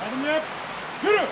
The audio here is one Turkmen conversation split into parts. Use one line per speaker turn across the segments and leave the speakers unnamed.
Ädim ýap! Ýürü!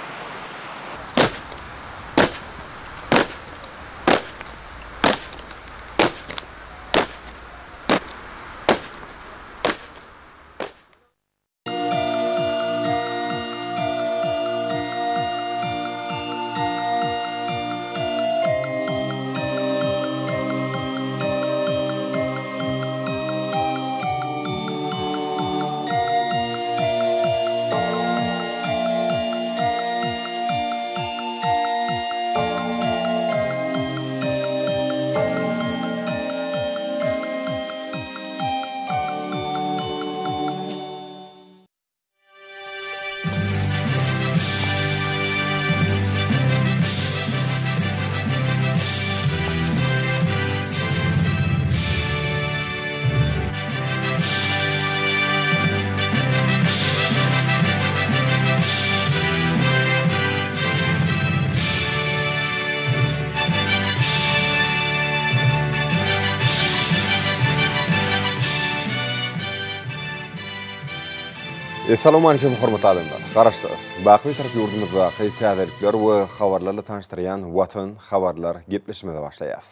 Essalawmalikim hormatly adamlar! Garaşsyz, baky Bitarap ýurdumyzdaky täzelikler we habarlarla tanyşdyrýan Watan habarlar gepleşigimize başlaýas.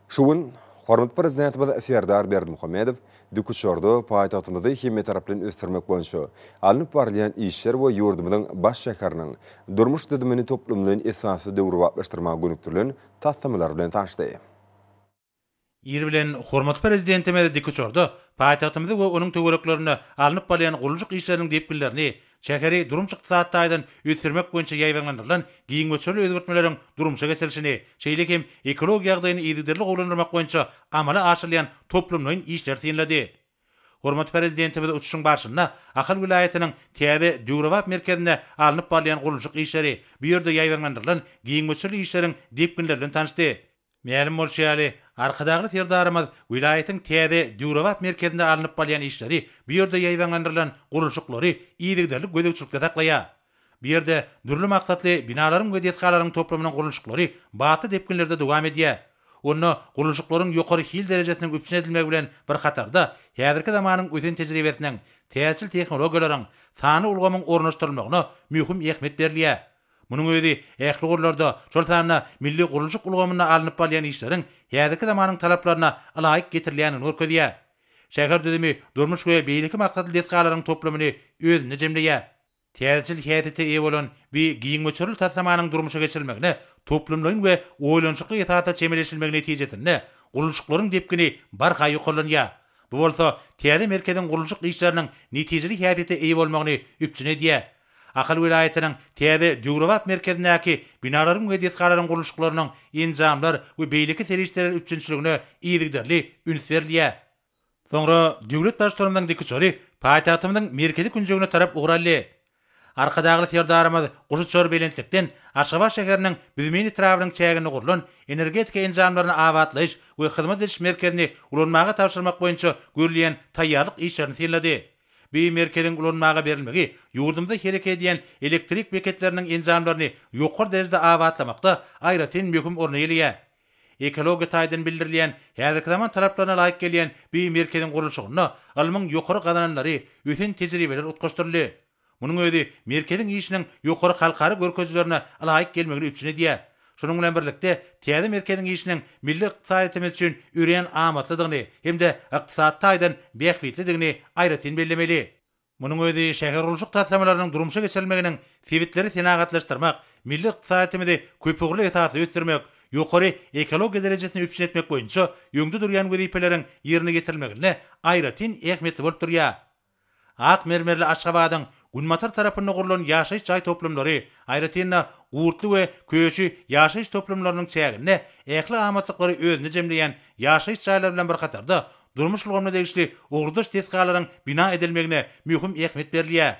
Şu gün hormatly Prezidentimiz Serdar Berdimuhamedow dikuçarda paýtagtymyzy hemmetaraplaýyn ösdürmek boýunça alnyp barylýan işler we ýurdumyzyň baş şäheriniň durmuş düzümini toplumlaýyn esasda döwrebaplaşdyrmaga gönükdirilen taslamalar bilen tanyşdy.
Ir bilen hormatly Prezidentimiz dikuçarda paýtagtymyzy we onuň töwereklerinde alnyp barylýan gurluşyk işleriniň depginlerini, şäheri durmuş-ykdysady taýdan ösdürmek boýunça ýaýbaňlandyrylan giň möçberli özgertmeleriň durmuşa geçirilişini, şeýle hem ekologiýa ýagdaýyny yzygiderli gowulandyrmak boýunça amala aşyrylýan toplumlaýyn işleri synlady. Hormatly Prezidentimiz uçuşyň barşynda Ahal welaýatynyň täze döwrebap merkezinde alnyp barylýan gurluşyk işleri, bu ýerde ýaýbaňlandyrylan giň möçberli işleriň depginleri bilen tanyşdy. Mälim bolşy ýaly, Arkadagly Serdarymyz welaýatyň täze, döwrebap merkezinde alnyp barylýan işleri, bu ýerde ýaýbaňlandyrylan gurluşyklary yzygiderli gözegçilikde saklaýar. Bu ýerde dürli maksatly binalaryň we desgalaryň toplumynyň gurluşyklary batly depginlerde dowam edýär. Onda gurluşyklaryň ýokary hil derejesiniň üpjün edilmegi bilen bir hatarda, häzirki zamanyň ösen tejribesiniň, täzeçil tehnologiýalaryň, sanly ulgamyň ornaşdyrylmagyna möhüm ähmiýet berilýär. Munuň özi ähli ugurlarda, şol sanda milli gurluşyk ulgamynda alnyp barylýan işleriň häzirki zamanyň talaplaryna ylaýyk getirilýändigini görkezýär. Şäher düzümi durmuş we beýleki maksatly desgalaryň toplumyny özünde jemleýär. Täzeçil häsiýete eýe bolan bu giň möçberli taslamanyň durmuşa geçirilmegine toplumlaýyn we oýlanyşykly esasda çemeleşilmegi netijesinde gurluşyklaryň depgini barha ýokarlanýar. Bu bolsa täze merkeziň gurluşyk işleriniň netijeli häsiýete eýe bolmagyny üpjün edýär. Ahal welaýatynyň täze döwrebap merkezindäki binalaryň we desgalaryň gurluşyklarynyň enjamlar we beýleki serişdeler üpjünçiligine yzygiderli üns berilýär. Soňra döwlet Baştutanymyzyň dikuçary paýtagtymyzyň merkezi künjegine tarap ugur aldy. Arkadagly Serdarymyz guşuçar belentlikden Aşgabat şäheriniň Büzmeýin etrabynyň çäginde gurlan energetika enjamlaryny abatlaýyş we hyzmat ediş merkezini ulanmaga tabşyrmak boýunça görülýän taýýarlyk işlerini synlady. Bu merkeziň ulanmaga berilmegi ýurdumyzda hereket edýän elektrik beketleriniň enjamlaryny ýokary derejede abatlamakda aýratyn möhüm orny eýeleýär. Ekologiýa taýdan bildirilýän häzirki zaman talaplaryna laýyk gelýän bu merkeziň gurluşygynda ylmyň ýokary gazananlary, ösen tejribeler utgaşdyryldy. Munuň özi merkeziň işiniň ýokary halkara görkezijilerine ylaýyk gelmegini üpjün edýär. Şunuň bilen birlikde, täze merkeziň işiniň milli ykdysadyýetimiz üçin örän amatlydygyny hem-de ykdysady taýdan bähbitlidigini aýratyn bellemeli. Munuň özi şähergurluşyk taslamalarynyň durmuşa geçirilmeginiň sebitleri senagatlaşdyrmak, milli ykdysadyýetimizi köpugurly esasda ösdürmek, ýokary ekologiýa derejesini üpjün etmek boýunça öňde durýan wezipeleriň ýerine ýetirilmeginde aýratyn ähmiýetli bolup durýar. Ak mermerli Aşgabadyň günbatar tarapynda gurlan ýaşaýyş jaý toplumlary, aýratyn-da, Gurtly we Köşi ýaşaýyş toplumlarynyň çäginde ähli amatlyklary özünde jemleýän ýaşaýyş jaýlary bilen bir hatarda, durmuş ulgamyna degişli ugurdaş desgalaryň bina edilmegine möhüm ähmiýet berilýär.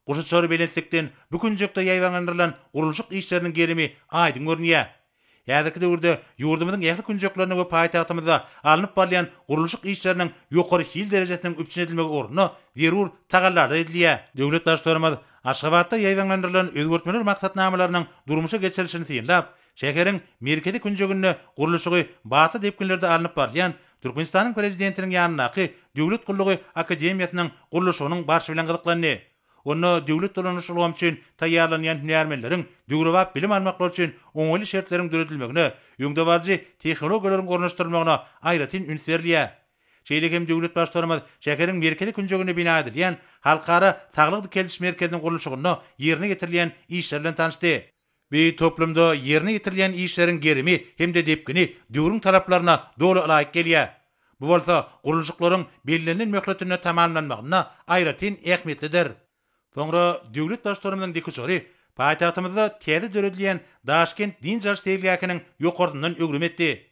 Guşuçary belentlikden bu künjekde ýaýbaňlandyrylan gurluşyk işleriniň gerimi aýdyň görünýär. Häzirki döwürde ýurdumyzyň ähli künjeklerinde we paýtagtymyzda alnyp barylýan gurluşyk işleriniň ýokary hil derejesiniň üpjün edilmegi ugrunda zerur tagallalar edilýär. Döwlet Baştutanymyz Aşgabatda ýaýbaňlandyrylan özgertmeler maksatnamalarynyň durmuşa geçirilişini synlap, şäheriň merkezi künjeginde gurluşygy batly depginlerde alnyp barylýan Türkmenistanyň Prezidentiniň ýanyndaky Döwlet gullugy akademiýasynyň gurluşygynyň barşy bilen gyzyklandy. Onda döwlet dolanyş ulgamy üçin taýýarlanýan hünärmenleriň döwrebap bilim almaklary üçin oňaýly şertleriň döredilmegine, öňdebaryjy tehnologiýalaryň ornaşdyrylmagyna aýratyn üns berilýär. Şeýle hem döwlet Baştutanymyz şäheriň merkezi künjeginde bina edilýän Halkara saglygy dikeldiş merkeziniň gurluşygynda ýerine ýetirilýän işler bilen tanyşdy. Bu toplumda ýerine ýetirilýän işleriň gerimi hem-de depgini döwrüň talaplaryna doly ylaýyk gelýär. Bu bolsa gurluşyklaryň bellenilen möhletinde tamamlanmagynda aýratyn ähmiýetlidir. Soňra döwlet Baştutanymyzyň dikuçary paýtagtymyzda täze döredilýän Daşkent dynç alyş seýilgähiniň ýokarsyndan öwrüm etdi.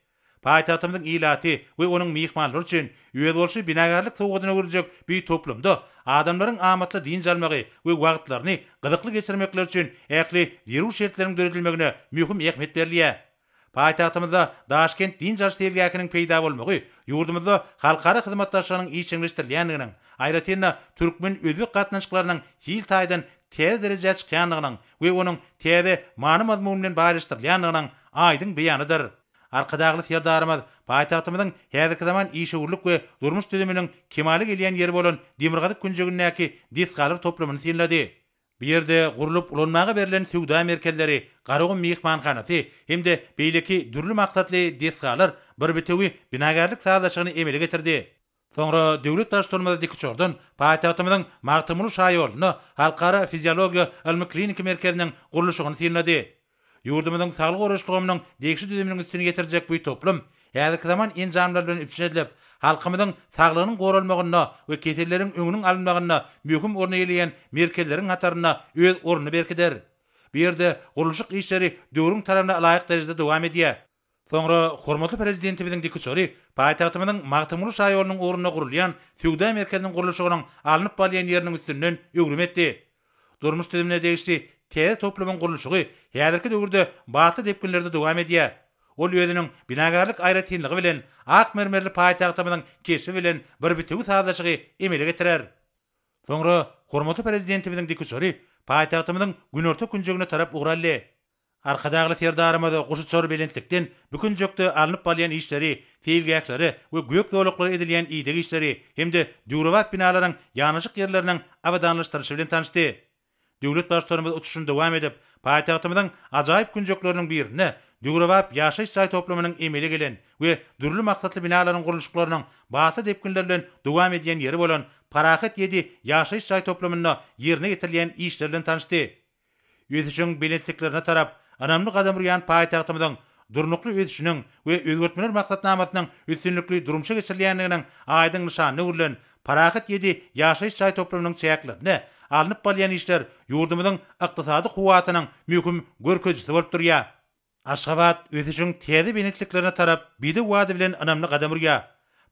Paýtagtymyzyň ilaty we onuň myhmanlary üçin özboluşly binagärlik sowgadyna öwrüljek bu toplumda adamlaryň amatly dynç almagy we wagtlaryny gyzykly geçirmekleri üçin ähli zerur şertleriň döredilmegine möhüm ähmiýet berilýär. Paýtagtymyzda Daşkent dynç alyş seýilgähiniň peýda bolmagy ýurdumyzda halkara hyzmatdaşlygynyň işjeňleşdirilýändiginiň, aýratyn-da, türkmen-özbek gatnaşyklarynyň hil taýdan täze derejä çykýandygynyň we onuň täze many-mazmun bilen baýlaşdyrylýandygynyň aýdyň beýanydyr. Arkadagly Serdarymyz paýtagtymyzyň häzirki zaman işewürlik we durmuş düzüminiň kemala gelýän ýeri bolan demirgazyk künjegindäki desgalar toplumyny synlady. Bu ýerde gurlup ulanmaga berlen söwda merkezleri, Garagum myhmanhanasy hem-de beýleki dürli maksatly desgalar bir bitewi binagärlik sazlaşygyny emele getirdi. Soňra döwlet Baştutanymyz dikuçardan paýtagtymyzyň Magtymguly şaýolunda Halkara fiziologiýa ylmy-kliniki merkeziniň gurluşygyny synlady. Ýurdumyzyň saglygy goraýyş ulgamynyň degişli düzüminiň üstüni ýetirjek bu toplum häzirki zaman enjamlar bilen üpjün edilip, halkymyzyň saglygynyň goralmagynda we keselleriň öňüniň alynmagynda möhüm orun eýeleýän merkezleriň hatarynda öz ornuny berkider. Bu ýerde gurluşyk işleri döwrüň talabyna laýyk derejede dowam edýär. Soňra hormatly Prezidentimiziň dikuçary paýtagtymyzyň Magtymguly şaýolunyň ugrunda gurulýan söwda merkeziniň gurluşygynyň alnyp barylýan ýeriniň üstünden öwrüm etdi. Durmuş düzümine degişli täze toplumyň gurluşygy häzirki döwürde batly depginlerde dowam edýär. Ol özüniň binagärlik aýratynlygy bilen ak mermerli paýtagtymyzyň keşbi bilen bir bitewi sazlaşygy emele getirer. Soňra hormatly Prezidentimiziň dikuçary paýtagtymyzyň günorta künjegine tarap ugur aldy. Arkadagly Serdarymyz guşuçar belentlikden bu künjekde alnyp barylýan işleri, seýilgählere we gök zolaklara edilýän ideg işleri hem-de döwrebap binalaryň ýanaşyk ýerleriniň abadanlaşdyrylyşy bilen tanyşdy. Döwlet Baştutanymyz uçuşyny dowam edip, paýtagtymyzyň ajaýyp künjekleriniň birinde döwrebap ýaşaýyş jaý toplumynyň emele gelen we dürli maksatly binalaryň gurluşyklarynyň batly depginler bilen dowam edýän ýeri bolan Parahat ýedi ýaşaýyş jaý toplumynda ýerine ýetirilýän işler bilen tanyşdy. Ösüşiň belentliklerine tarap ynamly gadam urýan paýtagtymyzyň durnukly ösüşiniň we özgertmeler maksatnamasynyň üstünlikli durmuşa geçirilýändiginiň aýdyň nyşanyna öwrülen Parahat ýedi ýaşaýyş jaý toplumynyň çäklerinde alnyp barylýan işler ýurdumyzyň ykdysady kuwwatynyň möhüm görkezijisi bolup durýar. Aşgabat ösüşiň täze belentliklerine tarap bedew ady bilen ynamly gadam urýar.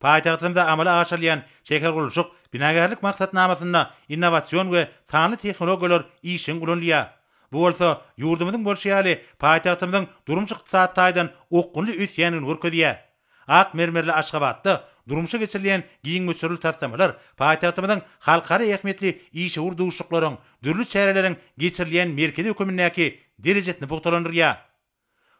Paýtagtymyzda amala aşyrylýan şähergurluşyk, binagärlik maksatnamasynda innowasion we sanly tehnologiýalar işjeň ulanylýar. Bu bolsa ýurdumyzyň bolşy ýaly, paýtagtymyzyň durmuş-ykdysady taýdan okgunly ösýändigini görkezýär. Ak mermerli Aşgabatda durmuşa geçirilýän giň möçberli taslamalar paýtagtymyzyň halkara ähmiýetli işewür duşuşyklaryň, dürli çäreleriň geçirilýän merkezi hökümindäki derejesini pugtalandyrýar.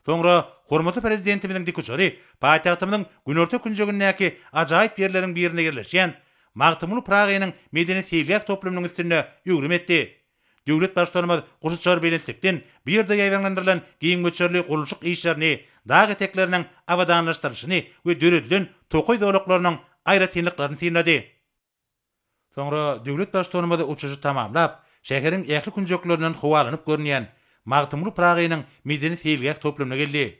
Soňra hormatly Prezidentimiziň dikuçary paýtagtymyzyň günorta künjegindäki ajaýyp ýerleriň birinde ýerleşýän Magtymguly Pyragynyň medeni-seýilgäh toplumynyň üstünde öwrüm etdi. Döwlet Baştutanymyz guşuçar belentlikden bu ýerde ýaýbaňlandyrylan giň möçberli gurluşyk işlerini, dag etekleriniň abadanlaşdyrylyşyny we döredilen tokaý zolaklarynyň aýratynlyklaryny synlady. Soňra döwlet Baştutanymyz uçuşy tamamlap, şäheriň ähli künjeklerinden howalanyp görünýän Magtymguly Pyragynyň medeni-seýilgäh toplumyna geldi.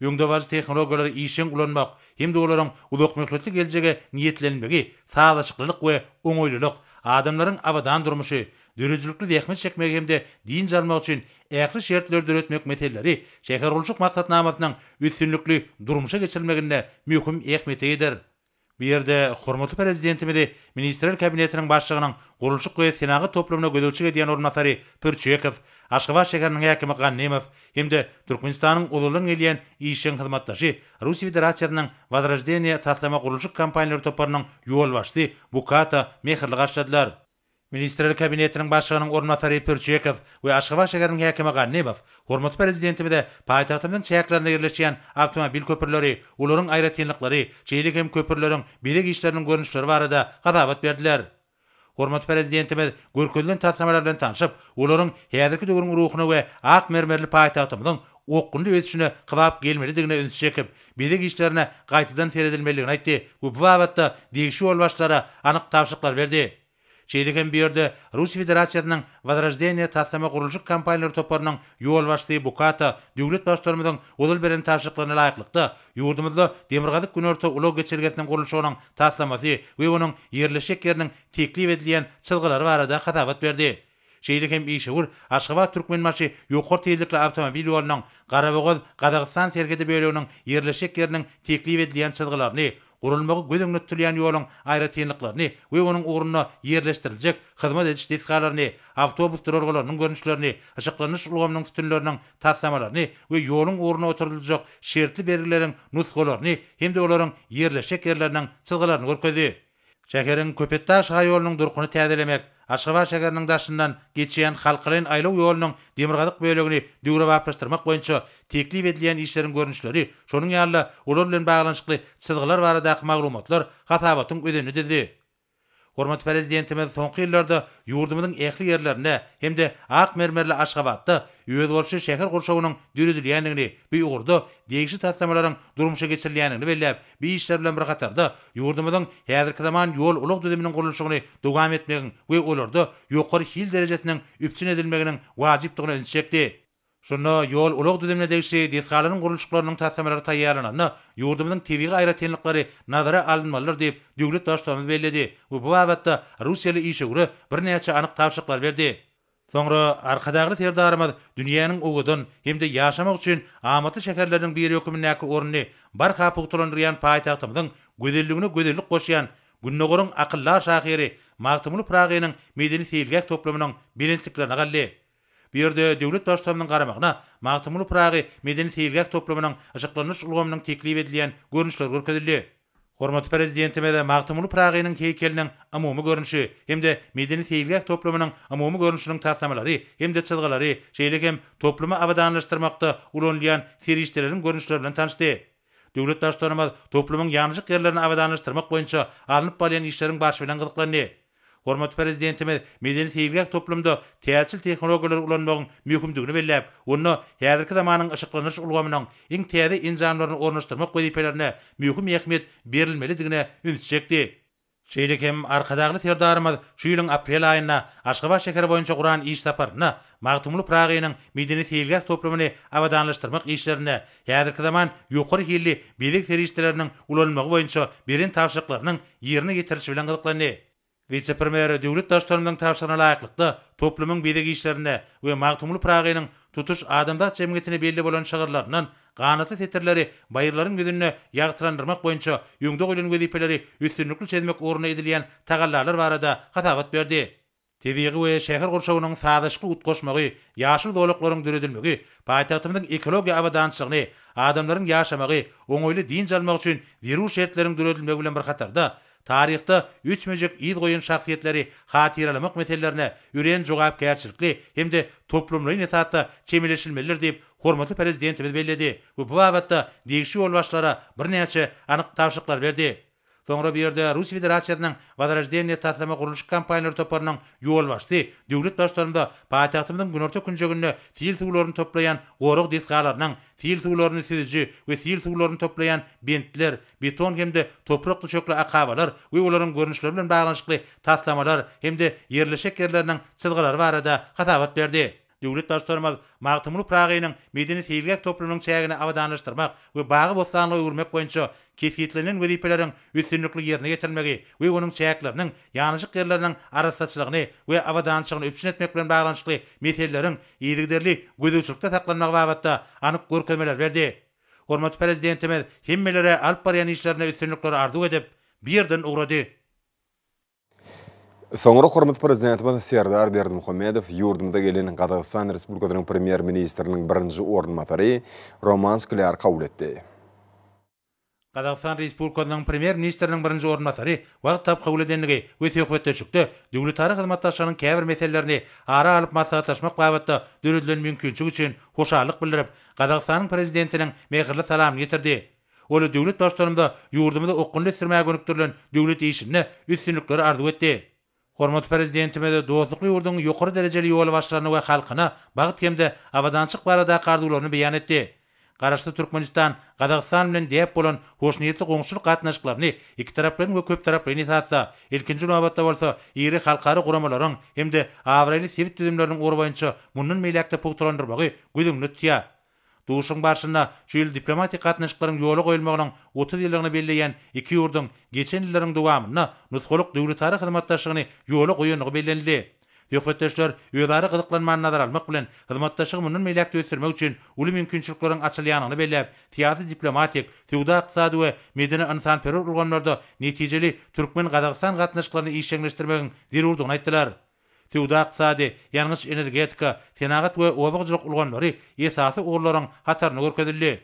Öňdebaryjy tehnologiýalary işjeň ulanmak hem-de olaryň uzakmöhletli geljege niýetlenmegi sazlaşyklylyk we oňaýlylyk, adamlaryň abadan durmuşy, döredijilikli zähmet çekmegi hem-de dynç almagy üçin ähli şertleri döretmek meseleleri şähergurluşyk maksatnamasynyň üstünlikli durmuşa geçirilmeginde möhüm ähmiýete eýedir. Bu ýerde hormatly Prezidentimizi Ministrler Kabinetiniň Başlygynyň gurluşyk we senagat toplumyna gözegçilik edýän orunbasary Pürçekow, Aşgabat şäheriniň häkimi Gannymow hem-de Türkmenistanyň ozaldan gelýän işjeň hyzmatdaşy, Russiýa Federasiýasynyň Wozroždeniýe taslama gurluşyk kompaniýalary toparynyň ýolbaşçysy Bukata mähirli garşyladylar. Ministrler Kabinetiniň Başlygynyň orunbasary Pürçekow we Aşgabat şäheriniň häkimi Gannymow hormatly Prezidentimize paýtagtymyzyň çäklerinde ýerleşýän awtomobil köprüleri, olaryň aýratynlyklary, şeýle hem köprüleriň bezeg işleriniň görnüşleri barada hasabat berdiler. Hormatly Prezidentimiz görkezilen taslamalar bilen tanşyp, olaryň häzirki döwrüň ruhuna we ak mermerli paýtagtymyzyň okgunly ösüşine kybap gelmelidigine ünsi çekip, bezeg işlerine gaýtadan seredilmelidigini aýtdy we bu babatda degişli ýolbaşçylara anyk tabşyryklary berdi. Şeýle hem bu ýerde Russiýa Federasiýasynyň Wozroždeniýe taslama-gurluşyk kompaniýalar toparynyň ýolbaşçysy Bukata döwlet Baştutanymyzyň ozal beren tabşyryklaryna laýyklykda, ýurdumyzda Demirgazyk-Günorta ulag geçelgesiniň gurluşygynyň taslamasy we onuň ýerleşjek ýeriniň teklip edilýän çyzgylary barada hasabat berdi. Şeýle hem işewür Aşgabat-Türkmenbaşy ýokary tizlikli awtomobil ýolunyň Garabogaz, Gazagystan serhedi böleginiň ýerleşjek ýeriniň teklip edilýän çyzgylaryny, gurulmagy göz öňünde tutulýan ýoluň aýratynlyklaryny we onuň ugrunda ýerleşdiriljek hyzmat ediş desgalaryny, awtobus duralgalarynyň görnüşlerini, yşyklandyryş ulgamynyň sütünleriniň taslamalaryny we ýoluň ugruna oturdyljak şertli belgileriň nusgalaryny hem-de olaryň ýerleşjek ýerleriniň çyzgylaryny görkezdi. Şäheriň Köpetdag şaýolunyň durkuny täzelemek, Aşgabat şäheriniň daşyndan geçýän halkalaýyn aýlaw ýolunyň demirgazyk bölegini döwrebaplaşdyrmak boýunça teklip edilýän işleriň görnüşleri, şonuň ýaly-da olar bilen baglanyşykly çyzgylar baradaky maglumatlar hasabatyň özenini düzdi. Hormatly Prezidentimiz soňky ýyllarda ýurdumyzyň ähli ýerlerinde hem-de ak mermerli Aşgabatda özboluşly şäher gurşawynyň döredilýändigini, bu ugurda degişli taslamalaryň durmuşa geçirilýändigini belläp, Bu işler bilen bir hatarda, ýurdumyzyň häzirki zaman ýol-ulag düzüminiň gurluşygyny dowam etmegiň we olarda ýokary hil derejesiniň üpjün edilmeginiň wajypdygyna ünsi çekdi. Şunda ýol-ulag düzümine degişli desgalaryň gurluşyklarynyň taslamalary taýýarlananda, ýurdumyzyň tebigy aýratynlyklary nazara alynmalydyr diýip, döwlet Baştutanymyz belledi we bu babatda russiýaly işewüre birnäçe anyk tabşyryklary berdi. Soňra Arkadagly Serdarymyz dünýäniň owadan hem-de ýaşamak üçin amatly şäherleriniň biri hökümindäki ornuny barha pugtalandyrýan paýtagtymyzyň gözelligine gözellik goşýan Gündogaryň akyldar şahyry Magtymguly Pyragynyň medeni-seýilgäh toplumynyň belentliklerine galdy. Bu ýerde döwlet Baştutanymyzyň garamagyna Magtymguly Pyragy medeni-seýilgäh toplumynyň yşyklandyryş ulgamynyň teklip edilýän görnüşleri görkezildi. Hormatly Prezidentimiz Magtymguly Pyragynyň heýkeliniň umumy görnüşi hem-de medeni-seýilgäh toplumynyň umumy görnüşiniň taslamalary hem-de çyzgylary, şeýle hem toplumy abadanlaşdyrmakda ulanylýan serişdeleriň görnüşleri bilen tanyşdy. Döwlet Baştutanymyz toplumyň ýanaşyk ýerlerini abadanlaşdyrmak boýunça alnyp barylýan işleriň barşy bilen gyzyklandy. Hormatly Prezidentimiz medeni-seýilgäh toplumda täzeçil tehnologiýalary ulanmagyň möhümdigini belläp, onda häzirki zamanyň yşyklandyryş ulgamynyň iň täze enjamlaryny ornaşdyrmak wezipelerine möhüm ähmiýet berilmelidigine ünsi çekdi. Şeýle hem Arkadagly Serdarymyz şu ýylyň aprel aýynda Aşgabat şäheri boýunça guran iş saparynda Magtymguly Pyragynyň medeni-seýilgäh toplumyny abadanlaşdyrmak işlerinde häzirki zaman ýokary hilli bezeg serişdeleriniň ulanylmagy boýunça beren tabşyryklarynyň ýerine ýetirilişi bilen gyzyklandy. Wise-premýer döwlet Baştutanymyzyň tabşyrygyna laýyklykda, toplumyň bezeg işlerinde we Magtymguly Pyragynyň tutuş adamzat jemgyýetine belli bolan şygyrlaryndan ganatly setirleri baýyrlaryň ýüzünde ýagtylandyrmak boýunça öňde goýlan wezipeleri üstünlikli çözmek ugrunda edilýän tagallalar barada hasabat berdi. Tebigy we şäher gurşawynyň sazlaşykly utgaşmagy, ýaşyl zolaklaryň döredilmegi paýtagtymyzyň ekologiýa abadançylygyny, adamlaryň ýaşamagy, oňaýly dynç almagy üçin zerur şertleriň döredilmegi bilen bir hatarda, taryhda öçmejek yz goýan şahsyýetleri hatyralamak meselelerine örän jogapkärçilikli hem-de toplumlaýyn esasda çemeleşilmelidir diýip, hormatly Prezidentimiz belledi we bu babatda degişli ýolbaşçylara birnäçe anyk tabşyryklary berdi. Soňra bu ýerde Russiýa Federasiýasynyň Wozroždeniýe taslama gurluşyk kompaniýalary toparynyň ýolbaşçysy döwlet Baştutanymyza paýtagtymyzyň günorta künjeginde sil suwlaryny toplaýan gorag desgalarynyň, sil suwlaryny süzüji we sil suwlaryny toplaýan bentler, beton hem-de toprak düşekli akabalar we olaryň görnüşleri bilen baglanyşykly taslamalar hem-de ýerleşjek ýerleriniň çyzgylary barada hasabat berdi. Döwlet Baştutanymyz Magtymguly Pyragynyň medeni-seýilgäh toplumynyň çägini abadanlaşdyrmak we bagy-bossanlyga öwürmek boýunça kesgitlenen wezipeleriň üstünlikli ýerine ýetirilmegi we onuň çäkleriniň ýanaşyk ýerleriniň arassaçylygyny we abadançylygyny üpjün etmek bilen baglanyşykly meseleleriň yzygiderli gözegçilikde saklanmagy babatda anyk görkezmeleri berdi. Hormatly Prezidentimiz hemmelere alyp barýan işlerinde üstünlikleri arzuw edip, bu ýerden ugrady.
Soňra hormatly Prezidentimiz Serdar Berdimuhamedow ýurdumyza gelen Gazagystan Respublikasynyň Premýer-ministriniň birinji orunbasary Roman Sklýar kabul etdi.
Gazagystan Respublikasynyň Premýer-ministriniň birinji orunbasary wagt tapyp kabul edendigi we söhbetdeşlikde döwletara hyzmatdaşlygynyň käbir meselelerini ara alyp maslahatlaşmak babatda döredilen mümkinçilik üçin hoşallyk bildirip, Gazagystanyň Prezidentiniň mähirli salamyny ýetirdi. Ol döwlet Baştutanymyza ýurdumyzy okgunly ösdürmäge gönükdirilen döwlet işinde üstünlikleri arzuw etdi. Hormatly Prezidentimiz dostlukly ýurduň ýokary derejeli ýolbaşçylaryna we halkyna bagt hem-de abadançylyk baradaky arzuwlaryny beýan etdi. Garaşsyz Türkmenistan Gazagystan bilen däp bolan hoşniýetli goňşuçylyk gatnaşyklaryny ikitaraplaýyn we köptaraplaýyn esasda, ilkinji nobatda bolsa iri halkara guramalaryň hem-de abraýly sebit düzümleriniň ugry boýunça mundan beýläk-de pugtalandyrmagy göz öňünde tutýar. Duşuşygyň barşynda şu ýyl diplomatik gatnaşyklaryň ýola goýulmagynyň 30 ýyllygyny belleýän iki ýurduň geçen ýyllaryň dowamynda nusgalyk döwletara hyzmatdaşlygyny ýola goýandygy bellenildi. Söhbetdeşler özara gyzyklanmany nazara almak bilen, hyzmatdaşlygy mundan beýläk-de ösdürmek üçin uly mümkinçilikleriň açylýandygyny belläp, syýasy-diplomatik, söwda-ykdysady we medeni-ynsanperwer ulgamlarda netijeli türkmen-gazagystan gatnaşyklaryny işjeňleşdirmegiň zerurdygyny aýtdylar. Söwda-ykdysady, ýangyç-energetika, senagat we oba hojalyk ulgamlary esasy ugurlaryň hatarynda görkezildi.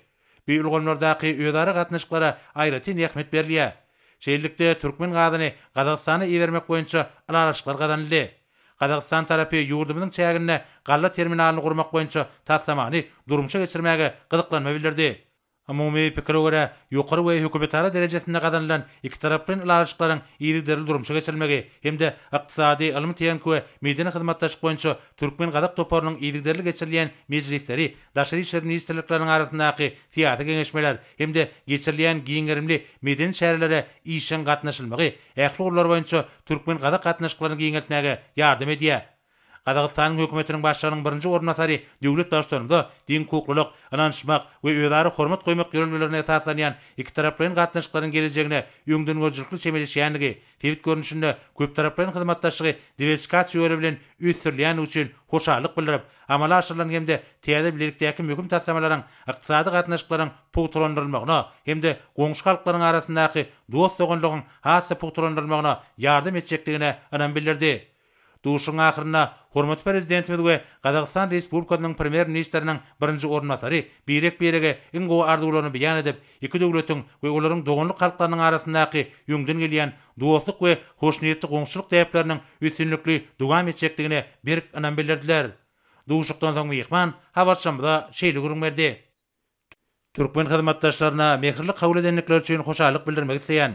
Bu ulgamlardaky özara gatnaşyklara aýratyn ähmiýet berilýär. Şeýlelikde, türkmen gazyny Gazagystana ibermek boýunça ylalaşyklar gazanyldy. Gazagystan tarapy ýurdumyzyň çäginde galla terminalyny gurmak boýunça taslamany durmuşa geçirmäge gyzyklanma bildirdi. Umumy pikire görä, ýokary we hökümetara derejesinde gazanylan ikitaraplaýyn ylalaşyklaryň yzygiderli durmuşa geçirilmegi hem-de ykdysady, ylmy-tehniki we medeni hyzmatdaşlyk boýunça türkmen-gazak toparynyň yzygiderli geçirilýän mejlisleri, daşary işler ministrlikleriniň arasyndaky syýasy geňeşmeler hem-de geçirilýän giň gerimli medeni çärelere işjeň gatnaşylmagy ähli ugurlar boýunça türkmen-gazak gatnaşyklaryny giňeltmäge ýardam edýär. Gazagystanyň Hökümetiniň Başlygynyň birinji orunbasary döwlet Baştutanymyza deňhukuklylyk, ynanyşmak we özara hormat goýmak ýörelgelerine esaslanýan ikitaraplaýyn gatnaşyklaryň gelejegine öňdengörüjilikli çemeleşýändigi, sebit görnüşinde köptaraplaýyn hyzmatdaşlygy diwersifikasiýa ýoly bilen ösdürilýändigi üçin hoşallyk bildirip, amala aşyrylan hem-de täze bilelikdäki möhüm taslamalaryň ykdysady gatnaşyklaryň pugtalandyrylmagyna hem-de goňşy halklaryň arasyndaky dost-doganlygyň has-da pugtalandyrylmagyna ýardam etjekdigine ynam bildirdi. Duşuşygyň ahyrynda hormatly Prezidentimiz we Gazagystan Respublikasynyň Premýer-ministriniň birinji orunbasary birek-birege iň gowy arzuwlaryny beýan edip, iki döwletiň we olaryň doganlyk halklarynyň arasyndaky öňden gelýän dostluk we hoşniýetli goňşuçylyk däpleriniň üstünlikli dowam etjekdigine berk ynam bildirdiler. Duşuşykdan soň myhman habarçymyza şeýle gürrüň berdi. Türkmen hyzmatdaşlaryna mähirli kabul edendikleri üçin hoşallyk bildirmek isleýän.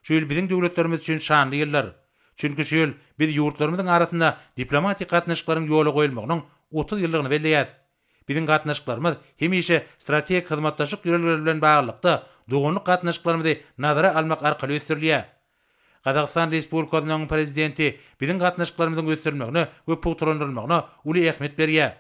Şu ýyl biziň döwletlerimiz üçin şanly ýyldyr. Çünki şu ýyl biz ýurtlarymyzyň arasynda diplomatik gatnaşyklaryň ýola goýulmagynyň 30 ýyllygyny belleýäs. Biziň gatnaşyklarymyz hemişe strategik hyzmatdaşlyk ýörelgeleri bilen baglylykda doganlyk gatnaşyklarymyzy nazara almak arkaly ösdürilýär. Gazagystan Respublikasynyň Prezidenti biziň gatnaşyklarymyzyň ösdürilmegine we pugtalandyrylmagyna uly ähmiýet berýär.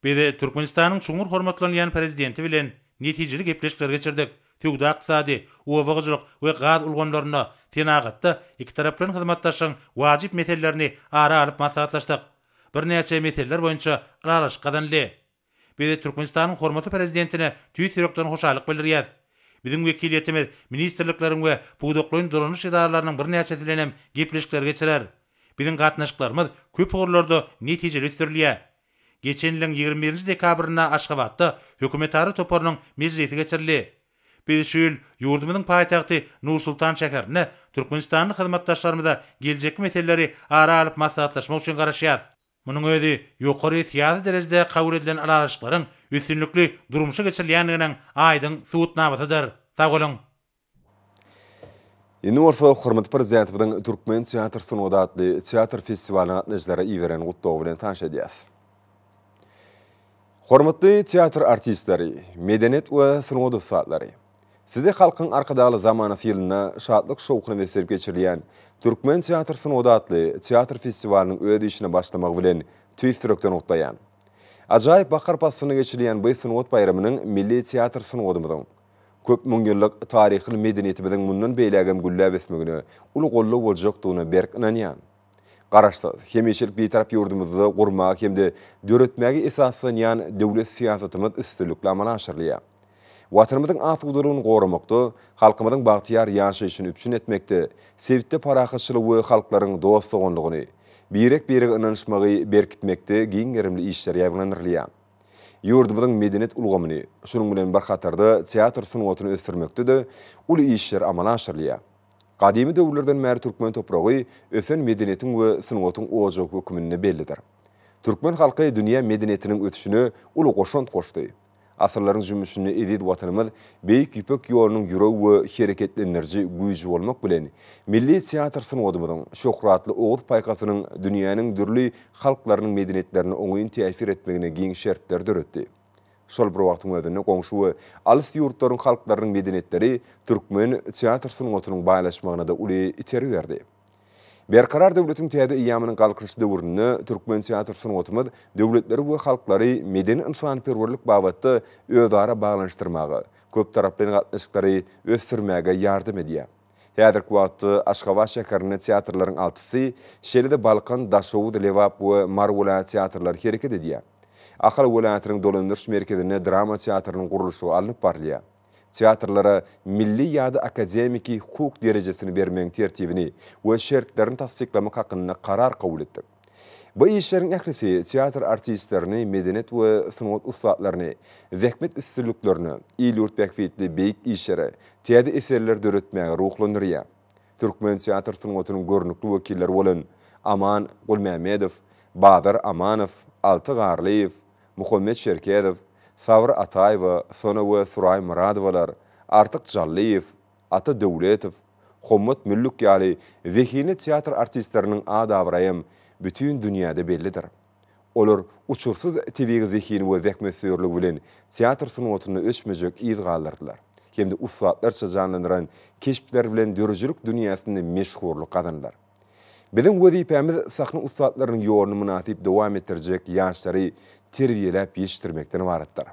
Biz Türkmenistanyň çuňňur hormatlanylýan Prezidenti bilen netijeli gepleşikler geçirdik. Söwda-ykdysady, oba hojalyk we gaz ulgamlarynda, senagatda ikitaraplaýyn hyzmatdaşlygyň wajyp meselelerini ara alyp maslahatlaşdyk. Birnäçe meseleler boýunça ylalaşyk gazanyldy. Biz Türkmenistanyň hormatly Prezidentine tüýs ýürekden hoşallyk bildirýäris. Biziň wekiliýetimiz ministrlikleriň we pudaklaýyn dolanyş edaralarynyň birnäçesi bilen hem gepleşikler geçirer. Biziň gatnaşyklarymyz köp ugurlarda netijeli ösdürilýär. Geçen ýylyň 21 nji dekabrynda Aşgabatda Hökümetara toparynyň mejlisi geçirildi. Biz şu ýyl ýurdumyzyň paýtagty Nur-Sultan şäherinde türkmenistanly hyzmatdaşlarymyza geljekki meseleleri ara alyp maslahatlaşmak üçin garaşýarys. Munuň özi ýokary syýasy derejede kabul edilen ylalaşyklaryň üstünlikli durmuşa geçirilýändiginiň aýdyň subutnamasydyr. Sag boluň!
Indi bolsa hormatly Prezidentimiziň Türkmen teatr sungaty atly teatr festiwalyna gatnaşyjylara iberen gutlagy bilen tanyş edýäris. Hormatly teatr artistleri, medeniýet we sungat ussatlary! Sizi Halkyň Arkadagly zamanasy ýylynda şatlyk-şowhuna beslenip geçirilýän Türkmen teatr sungaty atly teatr festiwalynyň öz işine başlamagy bilen tüýs ýürekden gutlaýan. Ajaýyp bahar paslynda geçirilýän bu sungat baýramynyň milli teatr sungatymyzyň, Köp müňýyllyk taryhly medeniýetimiziň mundan beýlägem gülläp ösmegine uly goldaw boljakdygyna berk ynanýan. Garaşsyz, hemişelik Bitarap ýurdumyzda gurmaga hem-de döretmäge esaslanýan döwlet syýasatymyz üstünlikli amala aşyrylýar. Watanymyzyň asudalygyny goramakda, halkymyzyň bagtyýar ýaşaýşyny üpjün etmekde, sebitde parahatçylygy we halklaryň dost-doganlygyny, birek-birege ynanyşmagy berkitmekde giň gerimli işler ýaýbaňlandyrylýar. Ýurdumyzyň medeniýet ulgamyny, şunuň bilen bir hatarda teatr sungatyny ösdürmekde-de uly işler amala aşyrylýar. Gadymy döwürlerden bäri türkmen topragy ösen medeniýetiň we sungatyň ojagy hökmünde bellidir. Türkmen halky dünýä medeniýetiniň ösüşine uly goşant goşdy. Asyrlaryň jümmüşinde eziz Watanymyz Beýik Ýüpek ýolunyň ýüregi we hereketlendiriji güýji bolmak bilen, milli teatr sungatymyzyň, şöhratly oguz paýhasynyň dünýäniň dürli halklarynyň medeniýetlerine oňyn täsir etmegine giň şertleri döretdi. Şol bir wagtyň özünde goňşy we alys ýurtlaryň halklarynyň medeniýetleri türkmen teatr sungatynyň baýlaşmagyna-da uly itergi berdi. Berkarar döwletiň täze eýýamynyň Galkynyş döwründe türkmen teatr sungatymyz döwletleri we halklary medeni-ynsanperwerlik babatda özara baglanyşdyrmaga, köptaraplaýyn gatnaşyklary ösdürmäge ýardam edýär. Häzirki wagtda Aşgabat şäherinde teatrlaryň altysy, şeýle-de Balkan, Daşoguz, Lebap we Mary welaýat teatrlary hereket edýär. Ahal welaýatynyň dolandyryş merkezinde drama teatrynyň gurluşygy alnyp barylýar. Teatrlara milli ýa-da akademiki hukuk derejesini bermegiň tertibini we şertlerini tassyklamak hakynda karar kabul etdik. Bu işleriň ählisi teatr artistlerini, medeniýet we sungat ussatlaryny zähmet üstünliklerine, il-ýurt bähbitli beýik işlere, täze eserleri döretmäge ruhlandyrýar. Türkmen teatr sungatynyň görnükli wekilleri bolan Aman Gulmämmedow, Bazar Amanow, Alty Garlyýew, Muhammet Çerkezow, Sabyr Ataýewa, Sona we Suraý Myradowalar, Artyk Jallyýew, Ata Döwletow, Hommat Müllük ýaly zehinli teatr artistleriniň at-abraýam bütin dünýäde bellidir. Olar uçursyz tebigy zehini we zähmetsöýerligi bilen teatr sungatynda öçmejek yz galdyrdylar hem-de ussatlarça janlandyran keşpleri bilen döredijilik dünýäsinde meşhurlyk gazandylar. Biziň wezipämiz sahna ussatlarynyň ýoluny mynasyp dowam etdirjek ýaşlary terbiýeläp ýetişdirmekden ybaratdyr.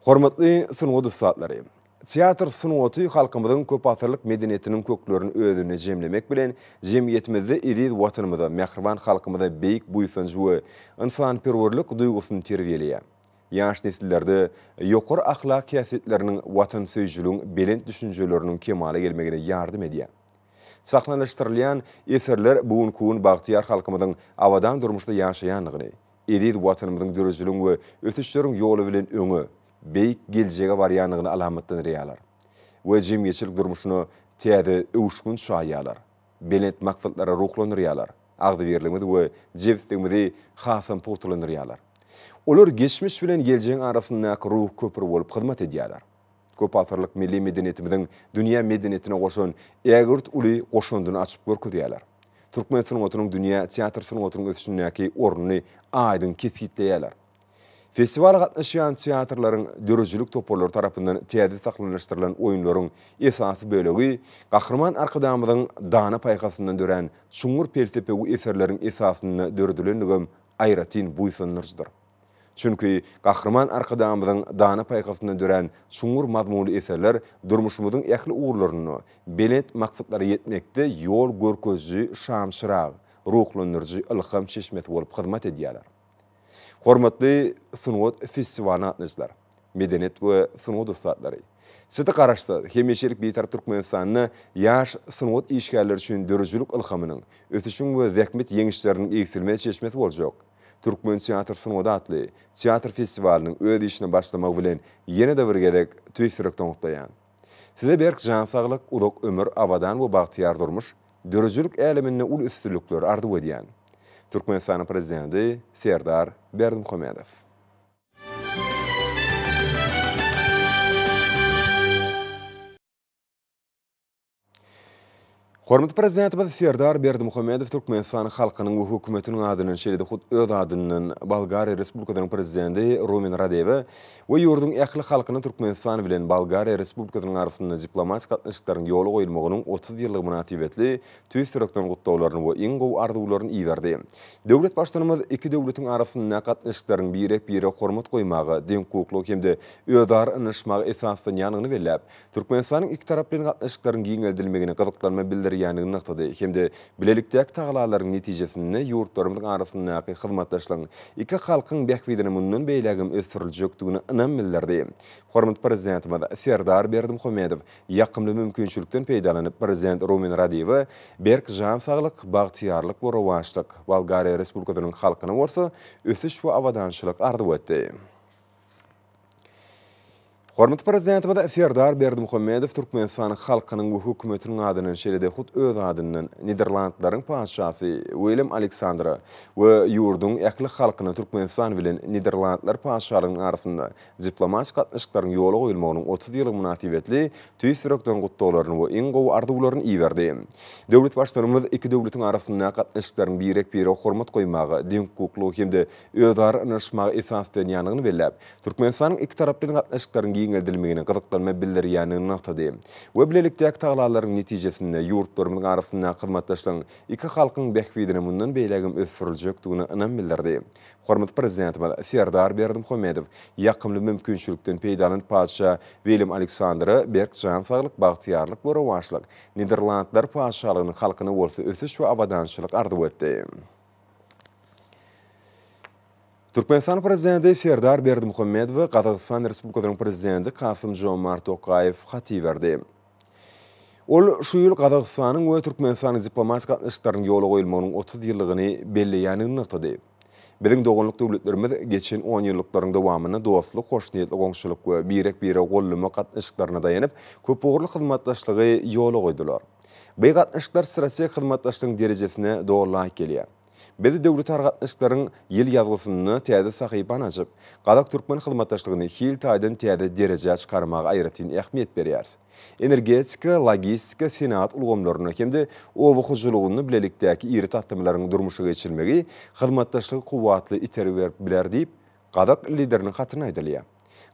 Hormatly sungat ussatlary! Teatr sungaty halkymyzyň köpasyrlyk medeniýetiniň köklerini özünde jemlemek bilen, jemgyýetimizde eziz Watanymyza, mähriban halkymyza beýik buýsanjy we ynsanperwerlik duýgusyny terbiýeleýär. Ýaş nesillerde ýokary ahlak häsiýetleriniň, watansöýüjiligiň belent düşünjeleriniň kemala gelmegine ýardam edýär. Sahnalaşdyrylýan eserler bu günki gün bagtyýar halkymyzyň abadan durmuşda ýaşaýandygyny, eziz Watanymyzyň döredijiligiň we ösüşleriň ýoly bilen öňe, beýik geljege barýandygyny alamatlandyrýarlar we jemgyýetçilik durmuşyna täze öwüşgin çaýýarlar, belent maksatlara ruhlandyrýarlar, agzybirligimizi we jebisligimizi hasam pugtalandyrýarlar. Olar geçmiş bilen geljegiň arasyndaky ruhy köpri bolup hyzmat edýärler. Köpasyrlyk milli medeniýetimiziň dünýä medeniýetine goşan ägirt uly goşandyny açyp görkezýärler. Türkmen sungatynyň dünýä teatr sungatynyň ösüşindäki ornuny aýdyň kesgitleýärler. Festiwala gatnaşýan teatrlaryň döredijilik toparlary tarapyndan täze sahnalaşdyrylan oýunlaryň esasy bölegi Gahryman Arkadagymyzyň dana paýhasyndan dörän çuňňur pelsepewi eserleriň esasynda döredilendigem aýratyn buýsandyryjydyr. Çünki Gahryman Arkadagymyzyň dana paýhasyndan dörän çuňňur mazmunly eserler durmuşymyzyň ähli ugurlarynda belent maksatlara ýetmekde ýol görkeziji şamçyrag, ruhlandyryjy ylham çeşmesi bolup hyzmat edýärler. Hormatly sungat festiwalyna gatnaşyjylar, medeniýet we sungat ussatlary! Sizi Garaşsyz, hemişelik Bitarap Türkmenistanda ýaş sungat işgärleri üçin döredijilik ylhamynyň, ösüşiň we zähmet ýeňişleriniň egsilmez çeşmesi boljak Türkmen teatr sungaty atly teatr festiwalynyň öz işine başlamagy bilen ýene-de bir gezek tüýs ýürekden gutlaýan. Size berk jan saglyk, uzak ömür, abadan we bagtyýar durmuş, döredijilik äleminde uly üstünlikleri arzuw edýän. Türkmenistanyň Prezidenti Serdar Berdimuhamedow. Hormatly Prezidentimiz Serdar Berdimuhamedow Türkmenistanyň halkynyň we hökümetiniň adyndan, şeýle-de hut öz adyndan Bolgariýa Respublikasynyň Prezidenti Rumen Radewe we ýurduň ähli halkyna Türkmenistan bilen Bolgariýa Respublikasynyň arasynda diplomatik gatnaşyklaryň ýola goýulmagynyň 30 ýyllygy mynasybetli tüýs ýürekden gutlaglaryny we iň gowy arzuwlaryny iberdi. Döwlet Baştutanymyz iki döwletiň arasyndaky gatnaşyklaryň birek-birege hormat goýmaga, deňhukuklyga hem-de özara ynanyşmaga esaslanýandygyny belläp, Türkmenistanyň ikitaraplaýyn gatnaşyklaryň giňeldilmegine gyzyklanma bildirýän. bildirýändigini nygtady hem-de bilelikdäki tagallalaryň netijesinde ýurtlarymyzyň arasyndaky hyzmatdaşlygyň iki halkyň bähbidine mundan beýlägem ösdüriljekdigine ynam bildirdi. Hormatly Prezidentimiz Serdar Berdimuhamedow ýakymly mümkinçilikden peýdalanyp, Prezident Rumen Radewe berk jan saglyk, bagtyýarlyk we rowaçlyk, Bolgariýa Respublikasynyň halkyna bolsa ösüş we abadançylyk arzuw etdi. Hormatly Prezidentimiz Serdar Berdimuhamedow Türkmenistanyň halkynyň we hökümetiniň adyndan, şeýle-de hut öz adyndan Niderlandlaryň Patyşasy Uilem Aleksandra we ýurduň ähli halkyna Türkmenistan bilen Niderlandlar Patyşalygynyň arasynda diplomatik gatnaşyklaryň ýola goýulmagynyň 30 ýyllygy mynasybetli tüýs ýürekden gutlaglaryny we iň gowy arzuwlaryny iberdi. Döwlet Baştutanymyz iki döwletiň arasyndaky gatnaşyklaryň birek-birege hormat goýmaga, deňhukuklyga hem-de özara ynanyşmaga esaslanýandygyny belläp, Türkmenistanyň ikitaraplaýyn gatnaşyklaryň giňeldilmegine gyzyklanma bildirýändigini nygtady we bilelikdäki tagallalaryň netijesinde ýurtlarymyzyň arasyndaky hyzmatdaşlygyň iki halkyň bähbidine mundan beýlägem ösdüriljekdigine ynam bildirdi. Hormatly Prezidentimiz Serdar Berdimuhamedow ýakymly mümkinçilikden peýdalanyp patyşa William Aleksandra berk jan saglyk, bagtyýarlyk we rowaçlyk, Niderlandlar Patyşalygynyň halkyna bolsa ösüş we abadançylyk arzuw etdi. Türkmenistanyň Prezidenti Serdar Berdimuhamedowa Gazagystan Respublikasynyň Prezidenti Kasym-Žomart Tokaýew hat iberdi. Ol şu ýyl Gazagystanyň we Türkmenistanyň diplomatik gatnaşyklarynyň ýola goýulmagynyň 30 ýyllygyny belleýändigini nygtady. Biziň doganlyk döwletlerimiz geçen onýyllyklaryň dowamynda dostluk, hoşniýetli goňşulyk we birek-biregi goldamak gatnaşyklaryna daýanyp, köpugurly hyzmatdaşlygy ýola goýdular. Bu gatnaşyklar strategik hyzmatdaşlygyň derejesine doly laýyk gelýär. Biz döwletara gatnaşyklaryň ýyl ýazgysynda täze sahypany açyp, gazak-türkmen hyzmatdaşlygyny hil taýdan täze derejä çykarmaga aýratyn ähmiýet berýäris. Energetika, logistika, senagat ulgamlarynda hem-de oba hojalygynda bilelikdäki iri taslamalaryň durmuşa geçirilmegi hyzmatdaşlyga kuwwatly itergi berip biler diýip, Gazak Lideriniň hatynda aýdylýar.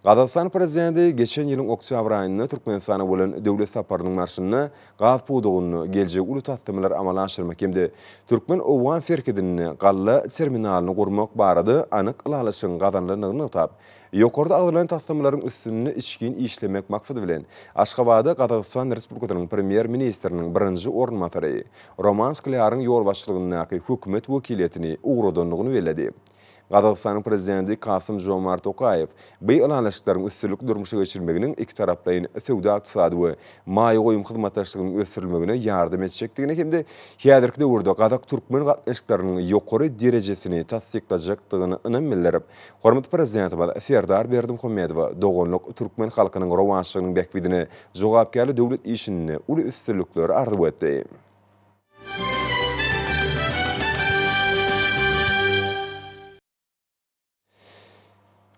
Gazagystan Prezidenti geçen ýylyň oktýabr aýynda Türkmenistana bolan döwlet saparynyň barşynda gaz pudagynda geljegi uly taslamalary amala aşyrmak hem-de türkmen-owgan serhedinde galla terminalyny gurmak barada anyk ylalaşygyň gazanylandygyny nygtap, ýokarda agzalan taslamalaryň üstünde içgin işlemek maksady bilen Aşgabada Gazagystan Respublikasynyň Premýer-ministriniň birinji orunbasary Roman Sklýaryň ýolbaşçylygyndaky hökümet wekiliýetini ugradandygyny belledi. Gazagystanyň Prezidenti Kasym-Žomart Tokaýew bu ylalaşyklaryň üstünlikli durmuşa geçirilmeginiň ikitaraplaýyn söwda-ykdysady we maýa goýum hyzmatdaşlygynyň ösdürilmegine ýardam etjekdigini hem-de häzirki döwürde gazak-türkmen gatnaşyklarynyň ýokary derejesini tassyklajakdygyna ynam bildirip, hormatly Prezidentimiz Serdar Berdimuhamedowa doganlyk türkmen halkynyň rowaçlygynyň bähbidine jogapkärli döwlet işinde uly üstünlikleri arzuw etdi.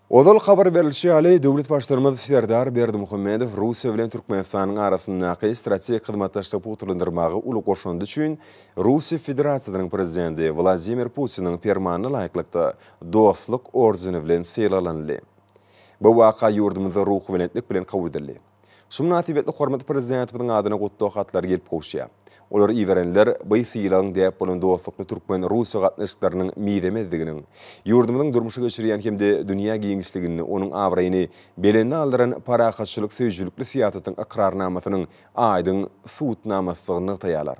Ozal habar berlişi ýaly, döwlet Baştutanymyz Serdar Berdimuhamedow Russiýa bilen Türkmenistanyň arasyndaky strategik hyzmatdaşlygy pugtalandyrmaga uly goşandy üçin Russiýa Federasiýasynyň Prezidenti Wladimir Putiniň Permanyna laýyklykda Dostluk ordeni bilen sylaglanyldy. Bu waka ýurdumyzda ruhubelentlik bilen kabul edildi. Şu mynasybetli hormatly Prezidentimiziň adyna gutlag hatlary gelip gowuşýar. Olary iberenler bu sylagyň däp bolan dostlukly türkmen-russiýa gatnaşyklarynyň mizemezdiginiň, ýurdumyzyň durmuşa geçirýän hem-de dünýä giňişliginde onuň abraýyny belende aldyran parahatçylyk söýüjilikli syýasatyň ykrarnamasynyň aýdyň subutnamasydygyny nygtaýarlar.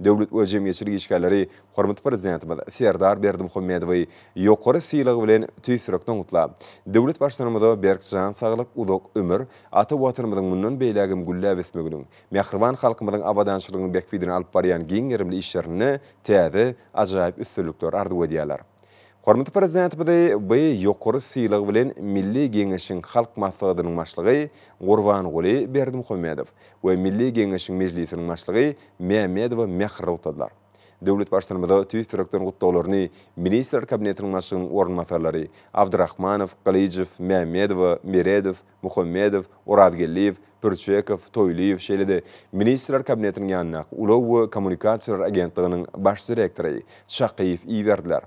Döwlet we jemgyýetçilik işgärleri hormatly Prezidentimiz Serdar Berdimuhamedowy ýokary sylag bilen tüýs ýürekden gutlap, döwlet Baştutanymyza berk jan saglyk, uzak ömür, ata Watanymyzyň mundan beýlägem gülläp ösmeginiň, mähriban halkymyzyň abadançylygynyň bähbidine alyp barýan giň gerimli işlerinde täze ajaýyp üstünlikleri arzuw edýärler. Hormatly Prezidentimizi bu ýokary sylag bilen Milli Geňeşiň Halk Maslahatynyň Başlygy Gurbanguly Berdimuhamedow we Milli Geňeşiň Mejlisiniň Başlygy Mämmedowa mähirli gutladylar. Döwlet Baştutanymyza tüýs ýürekden gutlaglaryny Ministrler Kabinetiniň Başlygynyň orunbasarlary Abdyrahmanow, Gylyjow, Mämmedowa, Meredow, Muhammedow, Orazgeldiýew, Pürçekow, Toýlyýew, şeýle-de Ministrler Kabinetiniň ýanyndaky Ulag we kommunikasiýalar agentliginiň baş direktory Çakyýew iberdiler.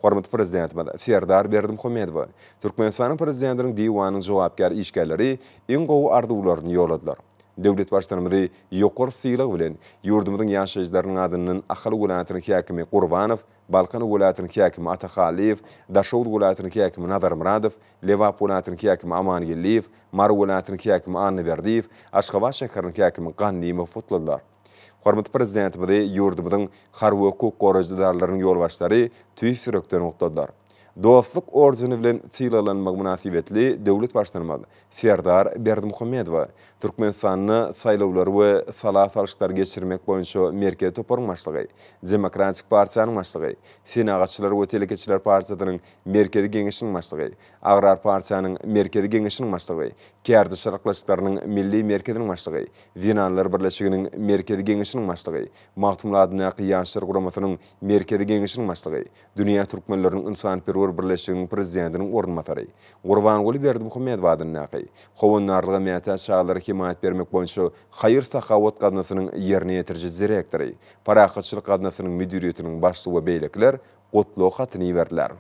Hormatly Prezidentimiz Serdar Berdimuhamedowa Türkmenistanyň Prezidentiniň Diwanynyň jogapkär işgärleri iň gowy arzuwlaryny ýolladylar. Döwlet Baştutanymyzy ýokary sylag bilen ýurdumyzyň ýaşaýjylarynyň adyndan Ahal welaýatynyň häkimi Gurbanow, Balkan welaýatynyň häkimi Atahallyýew, Daşoguz welaýatynyň häkimi Nazarmyradow, Lebap welaýatynyň häkimi Amangeldiýew, Mary welaýatynyň häkimi Annaberdiýew, Aşgabat şäheriniň häkimi Gandymow gutladylar. Hormatly Prezidentimizi ýurdumyzyň harby we hukuk goraýjy edaralarynyň ýolbaşçylary tüýs ýürekden gutladylar. Dostluk ordeni bilen sylaglanmagy mynasybetli döwlet Baştutanymyz Serdar Berdimuhamedowa Türkmenistanda saýlawlary we sala salşyklary geçirmek boýunça Merkezi toparyň başlygy, Demokratik partiýanyň başlygy, Senagatçylar we telekeçiler partiýasynyň Merkezi geňeşiniň başlygy, Agrar partiýanyň Merkezi geňeşiniň başlygy, Kärdeşler arkalaşyklarynyň Milli merkeziniň başlygy, Zenanlar birleşiginiň Merkezi geňeşiniň başlygy, Magtymguly adyndaky Ýaşlar guramasynyň Merkezi geňeşiniň başlygy, Dünýä türkmenleriniň ynsanperwer birleşiginiň prezidentiniň orunbasary, Gurbanguly Berdimuhamedow adyndaky Howandarlyga mätäç çagalara hemaýat bermek boýunça haýyr-sahawat gaznasynyň ýerine ýetiriji direktory, Parahatçylyk gaznasynyň müdiriýetiniň başlygy we beýlekiler gutlag hatyny iberdiler.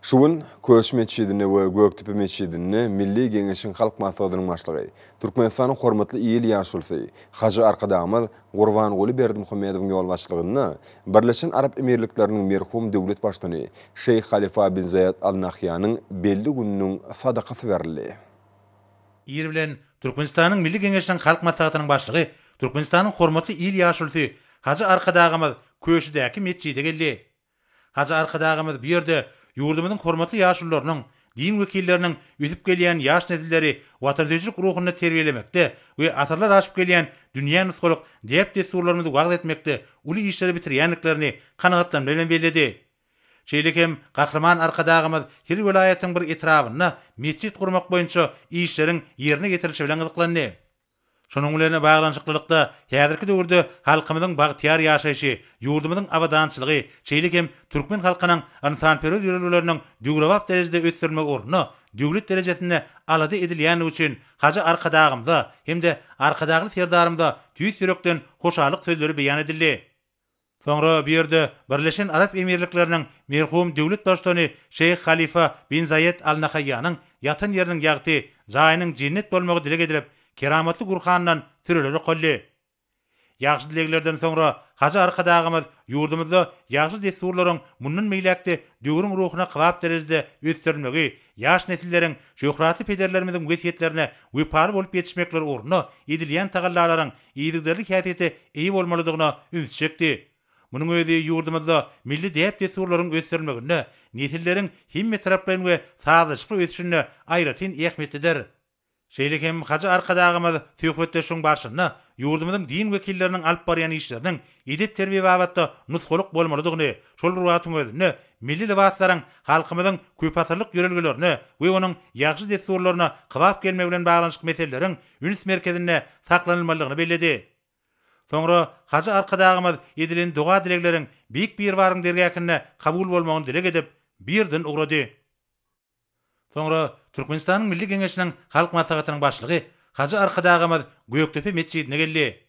Şu gün Köş metjidinde we Gökdepe metjidinde Milli Geňeşiň Halk Maslahatynyň Başlygy, Türkmenistanyň Hormatly il ýaşulusy Hajy Arkadagymyz Gurbanguly Berdimuhamedowyň ýolbaşçylygynda Birleşen Arap Emirlikleriniň merhum döwlet Baştutany Şeýh Halifa bin Zaýed Al Nahýanyň belli gününiň sadakasy berildi.
Ir bilen Türkmenistanyň Milli Geňeşiniň Halk Maslahatynyň Başlygy, Türkmenistanyň Hormatly il ýaşulusy Hajy Arkadagymyz Köşüdäki metjide geldi. Hajy Arkadagymyz bu ýerde ýurdumyzyň hormatly ýaşulularynyň, din wekilleriniň ösüp gelýän ýaş nesilleri watansöýüjilik ruhunda terbiýelemekde we asyrlar aşyp gelýän dünýä nusgalyk däp-dessurlarymyzy wagyz etmekde uly işleri bitirýändiklerini kanagatlanma bilen belledi. Şeýle hem Gahryman Arkadagymyz her welaýatyň bir etrabynda metjit gurmak boýunça işleriň ýerine ýetirilişi bilen gyzyklandy. Şunuň bilen baglanyşyklylykda, häzirki döwürde halkymyzyň bagtyýar ýaşaýşy, ýurdumyzyň abadançylygy, şeýle hem türkmen halkynyň ynsanperwer ýörelgeleriniň döwrebap derejede ösdürilmegi ugrunda döwlet derejesinde alada edilýändigi üçin hajy Arkadagymyza hem-de Arkadagly Serdarymyza tüýs ýürekden hoşallyk sözleri beýan edildi. Soňra bu ýerde Birleşen Arap Emirlikleriniň merhum döwlet Baştutany Şeýh Halifa bin Zaýed Al Nahaýýanyň ýatan ýeriniň ýagty, jaýynyň jennet bolmagy dileg edilip, keramatly Gurhandan süreler okaldy. Ýagşy dileglerden soňra Hajy Arkadagymyz ýurdumyzda ýagşy dessurlaryň mundan beýläk-de döwrüň ruhuna kybap derejede ösdürilmegi, ýaş nesilleriň şöhratly pederlerimiziň wesýetlerine wepaly bolup ýetişmekleri ugrunda edilýän tagallalaryň yzygiderli häsiýete eýe bolmalydygyna ünsi çekdi. Munuň özi ýurdumyzda milli däp-dessurlaryň ösdürilmeginde, nesilleriň hemmetaraplaýyn we sazlaşykly ösüşinde aýratyn ähmiýetlidir. Şeýle hem hajy Arkadagymyz söhbetdeşligiň barşynda ýurdumyzyň din wekilleriniň alyp barýan işleriniň edep-terbiýe babatda nusgalyk bolmalydygyny, şol bir wagtyň özünde milli lybaslaryň halkymyzyň köpasyrlyk ýörelgelerine we onuň ýagşy dessurlaryna kybap gelmegi bilen baglanyşykly meseleleriň üns merkezinde saklanylmalydygyny belledi. Soňra hajy Arkadagymyz edilen doga-dilegleriň Beýik Biribaryň dergähinde kabul bolmagyny dileg edip, bu ýerden ugrady. Soňra Türkmenistanyň Milli Geňeşiniň Halk Maslahatynyň Başlygy hajy Arkadagymyz Gökdepe metjidine geldi.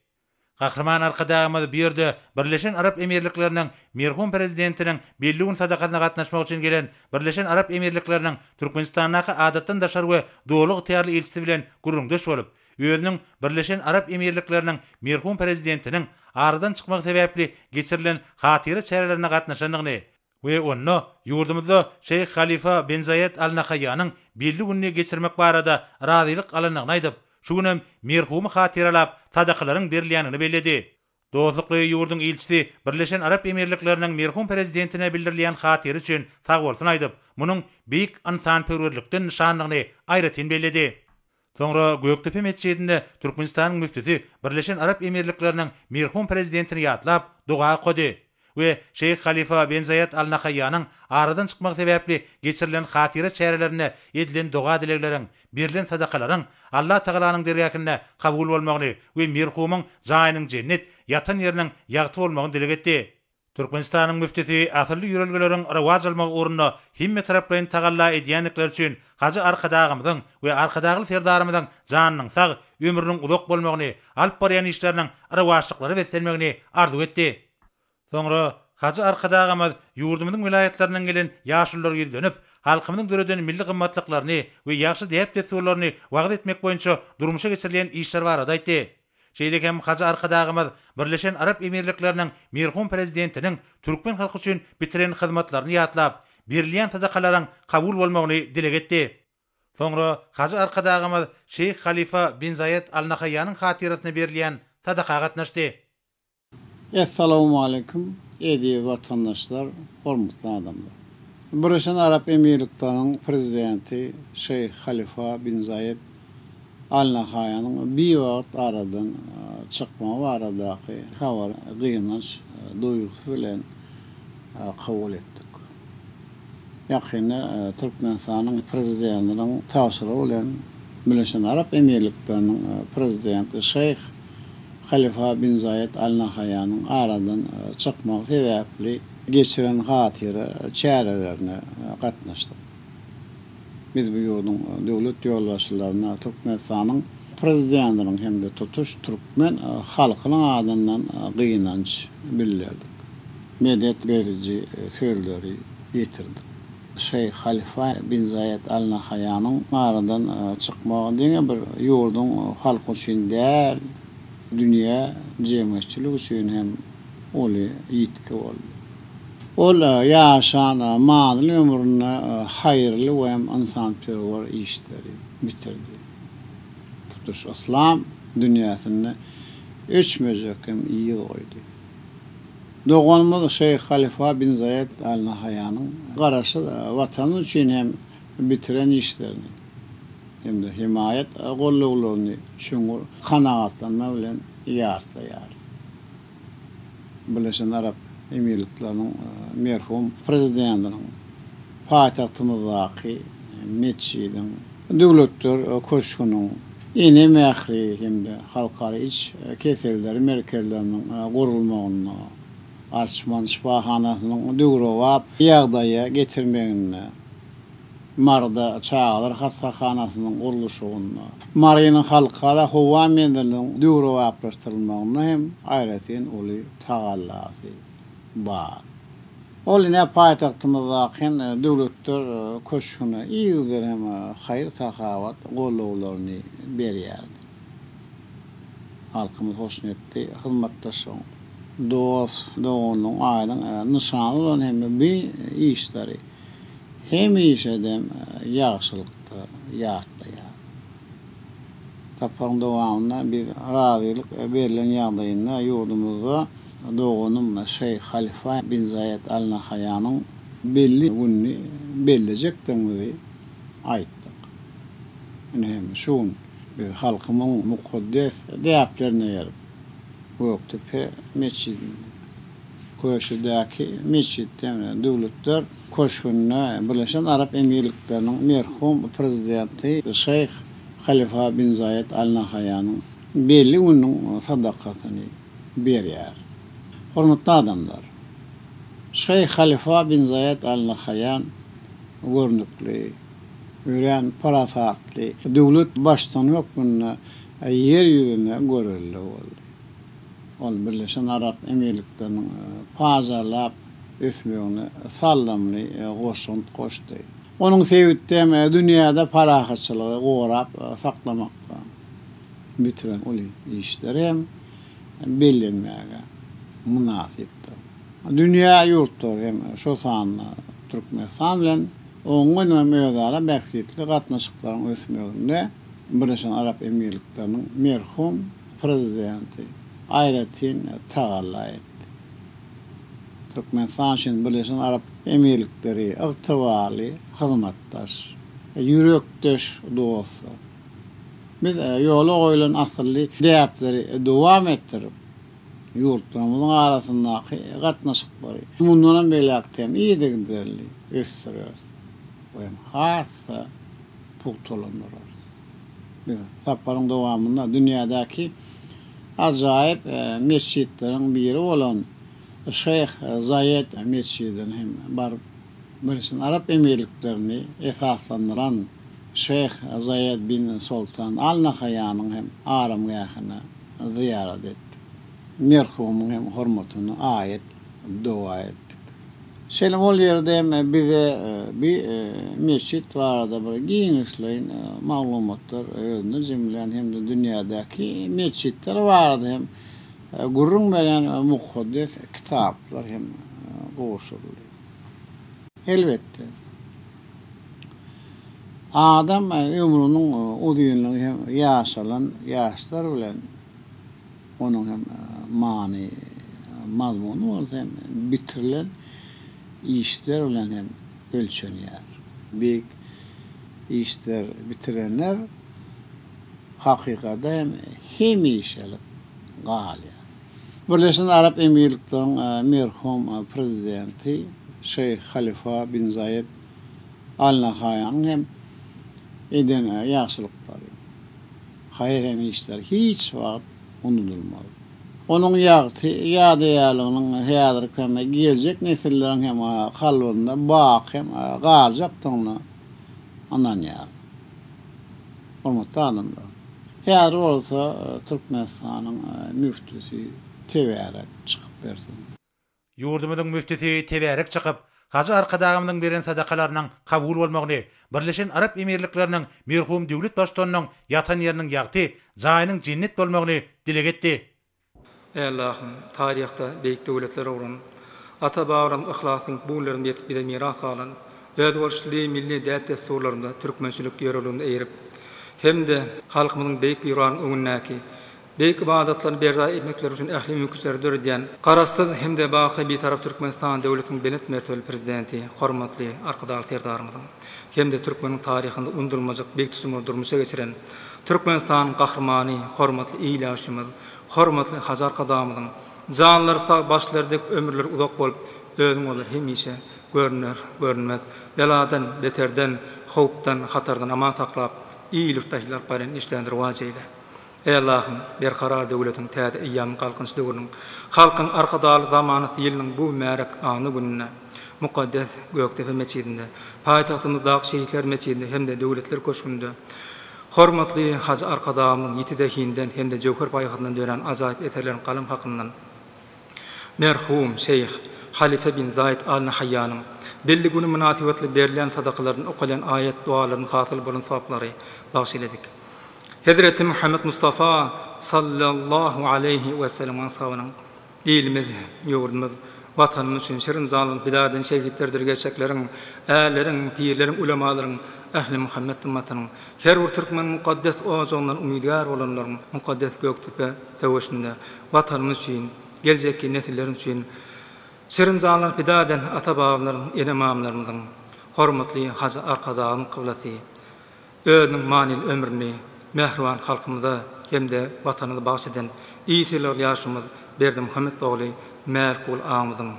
Gahryman Arkadagymyz bu ýerde Birleşen Arap Emirlikleriniň merhum Prezidentiniň belli gün sadakasyna gatnaşmak üçin gelen Birleşen Arap Emirlikleriniň Türkmenistandaky Adatdan daşary we Doly ygtyýarly ilçisi bilen gürrüňdeş bolup, özüniň Birleşen Arap Emirlikleriniň merhum Prezidentiniň aradan çykmagy sebäpli geçirilen hatyra çärelerine gatnaşandygyny we onda ýurdumyzda Şeýh Halifa ben Zaýed Al Nahaýýanyň belli gününi geçirmek barada razylyk alandygyny aýdyp, şu günem merhumy hatyralap sadakalaryň berilýändigini belledi. Dostlukly ýurduň ilçisi Birleşen Arap Emirlikleriniň merhum Prezidentine bildirilýän hatyra üçin sagbolsun aýdyp, munuň beýik ynsanperwerlikden nyşandygyny aýratyn belledi. Soňra Gökdepe metjidinde Türkmenistanyň müftüsi Birleşen Arap Emirlikleriniň merhum Prezidentini ýatlap, doga okady we Şeýh Halifa ben Zaýed Al Nahaýýanyň aradan çykmagy sebäpli geçirilen hatyra çärelerinde edilen doga-dilegleriň, berlen sadakalaryň Allatagalanyň dergähinde kabul bolmagyny we merhumyň jaýynyň jennet, ýatan ýeriniň ýagty bolmagyny dileg etdi. Türkmenistanyň müftüsi asylly ýörelgeleriň rowaç almagy ugrunda hemmetaraplaýyn tagalla edýändikleri üçin hajy Arkadagymyzyň we Arkadagly Serdarymyzyň janynyň sag, ömrüniň uzak bolmagyny, alyp barýan işleriniň rowaçlyklara beslenmegini arzuw etdi. Soňra hajy Arkadagymyz ýurdumyzyň welaýatlaryndan gelen ýaşululara ýüzlenip, halkymyzyň döreden milli gymmatlyklaryny we ýagşy däp-dessurlaryny wagyz etmek boýunça durmuşa geçirilýän işler barada aýtdy. Şeýle hem hajy Arkadagymyz Birleşen Arap Emirlikleriniň merhum Prezidentiniň türkmen halky üçin bitiren hyzmatlaryny ýatlap, berilýän sadakalaryň kabul bolmagyny dileg etdi. Soňra Hajy Arkadagymyz Şeýh Halifa bin Zaýed Al Nahaýýanyň hatyrasyna berilýän sadaka gatnaşdy.
Essalawmaleýkim, eziz watandaşlar, hormatly adamlar! Birleşen Arap Emirlikleriniň Prezidenti Şeýh Halifa bin Zaýed Al Nahaýanyň biwagt aradan çykmagy baradaky habary gynanç duýgusy bilen kabul etdik. Ýakynda Türkmenistanyň Prezidentiniň tabşyrygy bilen Birleşen Arap Emirlikleriniň Prezidenti Şeýh Halifa bin Zaýed Al Nahaýanyň aradan çykmagy sebäpli geçiren hatyra çärelerine gatnaşdyk. Biz bu ýurduň döwlet ýolbaşçylaryna Türkmenistanyň Prezidentiniň hem-de tutuş türkmen halkynyň adyndan gynanç bildirdik. Medet beriji sözleri ýetirdik. Şeýh Halifa bin Zaýed Al Nahaýanyň aradan çykmagy diňe bir ýurduň halky üçin däl, dünýä jemgyýetçiligi üçin hem uly ýitgi boldy. Ol ýaşan manyly ömründe haýyrly we hem ynsanperwer işleri bitirdi. Tutuş yslam dünýäsinde öçmejek hem yz goýdy. Doganymyz Şeýh Halifa bin Zaýed Al Nahaýanyň Garaşsyz Watanymyz üçin hem bitiren işlerini hem-de hemaýat gollawlaryny çuňňur kanagatlanma bilen ýatlaýar. Birleşen Arap Emirlikleriniň merhum Prezidentiniň paýtagtymyzdaky metjidiň, Döwletler köşgüniň, Ene mähri hem-de Halkara iç keselleri merkezleriniň gurulmagynda, Arçman şypahanasynyň döwrebap ýagdaýa getirmeginde, Maryda çagalar hassahanasynyň gurluşygynda, Marynyň Halkara howa menziliniň döwrebaplaşdyrylmagynda hem aýratyn uly tagallasy bar. Ol ine paýtagtymyzdaky hem Döwletler köşgüne yzygider hem haýyr-sahawat gollawlaryny berýärdi. Halkymyz hoşniýetli hyzmatdaşlygyň, dost-doganlygyň aýdyň nyşany bolan hem bu işleri hemişe-de ýagşylykda ýatlaýar. Saparyň dowamynda biz razylyk berlen ýagdaýynda ýurdumyzda doganym Şeýh Halifa bin Zaýed Al Nahaýanyň belli gününi bellejekdigimizi aýtdyk. Ine hem şu gün biz halkymyň mukaddes däplerine eýerip, Gökdepe metjidinde Köşüdäki metjitde, Döwletler köşgünde Birleşen Arap Emirlikleriniň merhum Prezidenti Şeýh Halifa bin Zaýed Al Nahaýanyň belli gününiň sadakasyny berýäris. Hormatly adamlar! Şeýh Halifa bin Zaýed Al Nahaýan görnükli, örän parasatly döwlet baştutany hökmünde Ýer ýüzünde görelde boldy. Ol Birleşen Arap Emirlikleriniň pajarlap ösmegine saldamly goşant goşdy. Onuň sebitde hem dünýäde parahatçylygy gorap saklamakda bitiren uly işleri hem bellenmäge mynasypdyr. Dünýä ýurtlary hem, şol sanda Türkmenistan bilen oňyn hem özara bähbitli gatnaşyklaryň ösmeginde Birleşen Arap Emirlikleriniň merhum Prezidenti aýratyn tagalla etdi. Türkmenistan üçin Birleşen Arap Emirlikleri ygtybarly hyzmatdaş, ýürekdeş dostdur. Biz ýola goýlan asylly däpleri dowam etdirip, ýurtlarymyzyň arasyndaky gatnaşyklary mundanam beýläk-de hem yzygiderli ösdüreris we has-da pugtalandyrarys. Biz saparyň dowamynda dünýädäki ajaýyp metjitleriň biri bolan Şeýh Zaýed metjidine hem baryp, Birleşen Arap Emirliklerini esaslandyran Şeýh Zaýed bin Soltan Al Nahaýanyň hem aramgähine zyýarat etdik. Merhumyň hem hormatyna aýat doga etdik. Şeýle ol ýerde hem bize bi metjit barada bir giňişleýin maglumatlar özünde jemleýän hem-de dünýädäki metjitler barada hem gürrüň berýän mukaddes kitaplar hem gowşuryldy. Elbetde, Adam ömrüniň uzynlygy hem ýaşalan ýaşlar bilen onuň hem many mazmuny bolsa hem bitirilen işler bilen hem ölçenýär. Beýik işler bitirenler hakykada hem hemişelik galýar. Birleşen Arap Emirlikleriň merhum prezidenti Şeýh Halifa bin Zaýed Al Nahaýanyň hem eden ýagşylyklary, haýyr hem işleri hiç wagt unudylmaz. Onuň ýagty ýadygärliginiň häzirki hem geljek nesilleriň hem kalbynda baky hem galjakdygyna ynanýaryn. Hormatly adamlar! Häzir bolsa Türkmenistanyň müftüsi tebärek çykyp bersin.
Ýurdumyzyň müftüsi tebärek çykyp, Hajy Arkadagymyzyň beren sadakalarynyň kabul bolmagyny, Birleşen Arap Emirlikleriniň merhum döwlet Baştutanynyň ýatan ýeriniň ýagty, jaýynyň jennet bolmagyny dileg etdi.
Eý Allahym, taryhda beýik döwletler guran, ata-babalarymyz yhlasyň bu günlerimize ýetip bize miras galan, özboluşly milli däp-dessurlarymyza türkmençilik ýörelgelerine eýerip hem-de halkymyzyň Beýik Birbaryň öňündäki beýik ybadatlaryny berjaý etmekleri üçin ähli mümkinçilikleri döredýän Garaşsyz hem-de baky Bitarap Türkmenistan döwletiniň belent mertebeli Prezidenti hormatly Arkadagly Serdarymyzyň hem-de türkmeniň taryhynda unudylmajak beýik tutumlary durmuşa geçiren Türkmenistanyň Gahrymany hormatly il ýaşulymyz hormatly Hajy Arkadagymyzyň janlary sag, başlary dik, ömürleri uzak bolup, özüň olary hemişe görner, görünmez beladan, beterden, howpdan, hatardan aman saklap, il-ýurt bähbitli alyp barýan işlerini rowaç eýle. Eý Allahym, Berkarar döwletiň täze eýýamyň Galkynyş döwrüniň, Halkyň Arkadagly zamanasy ýylynyň bu mübärek anna gününde mukaddes Gökdepe metjidinde, paýtagtymyzdaky Şehitler metjidinde hem-de Döwletler köşgünde hormatly Hajy Arkadagymyzyň ýiti zehinden hem-de jöwher paýhasyndan dörän ajaýyp eserleriň galam hakyndan merhum şeýh Halife bin Zaýd Al Nahaýýanyň belli güni mynasybetli berilýän sadakalardan okalýan aýat-dogalardan hasyl bolan sogaplary bagyş eýledik. Hezreti Muhammet Mustafa sallallahu aleýhi wesellemiň ashabynyň ilimiz, ýurdumyz, Watanymyz üçin şirin janlaryny pida eden şehitlerdir gerçekleriň, ärleriň, pirleriň, ulemalaryň, ähli Muhammet ymmatynyň, her bir türkmeniň mukaddes ojagyndan umydgär bolanlaryň mukaddes Gökdepe söweşinde Watanymyz üçin, geljekki nesillerimiz üçin şirin janlaryny pida eden ata-babalarymyzyň, ene-mamalarymyzyň, hormatly Hajy Arkadagymyň kyblasy, Özüniň manyly ömrüni mähriban halkymyza hem-de Watanymyza bagyş eden il sylagly ýaşulymyz Berdimuhamet ogly Mälikguly agamyzyň,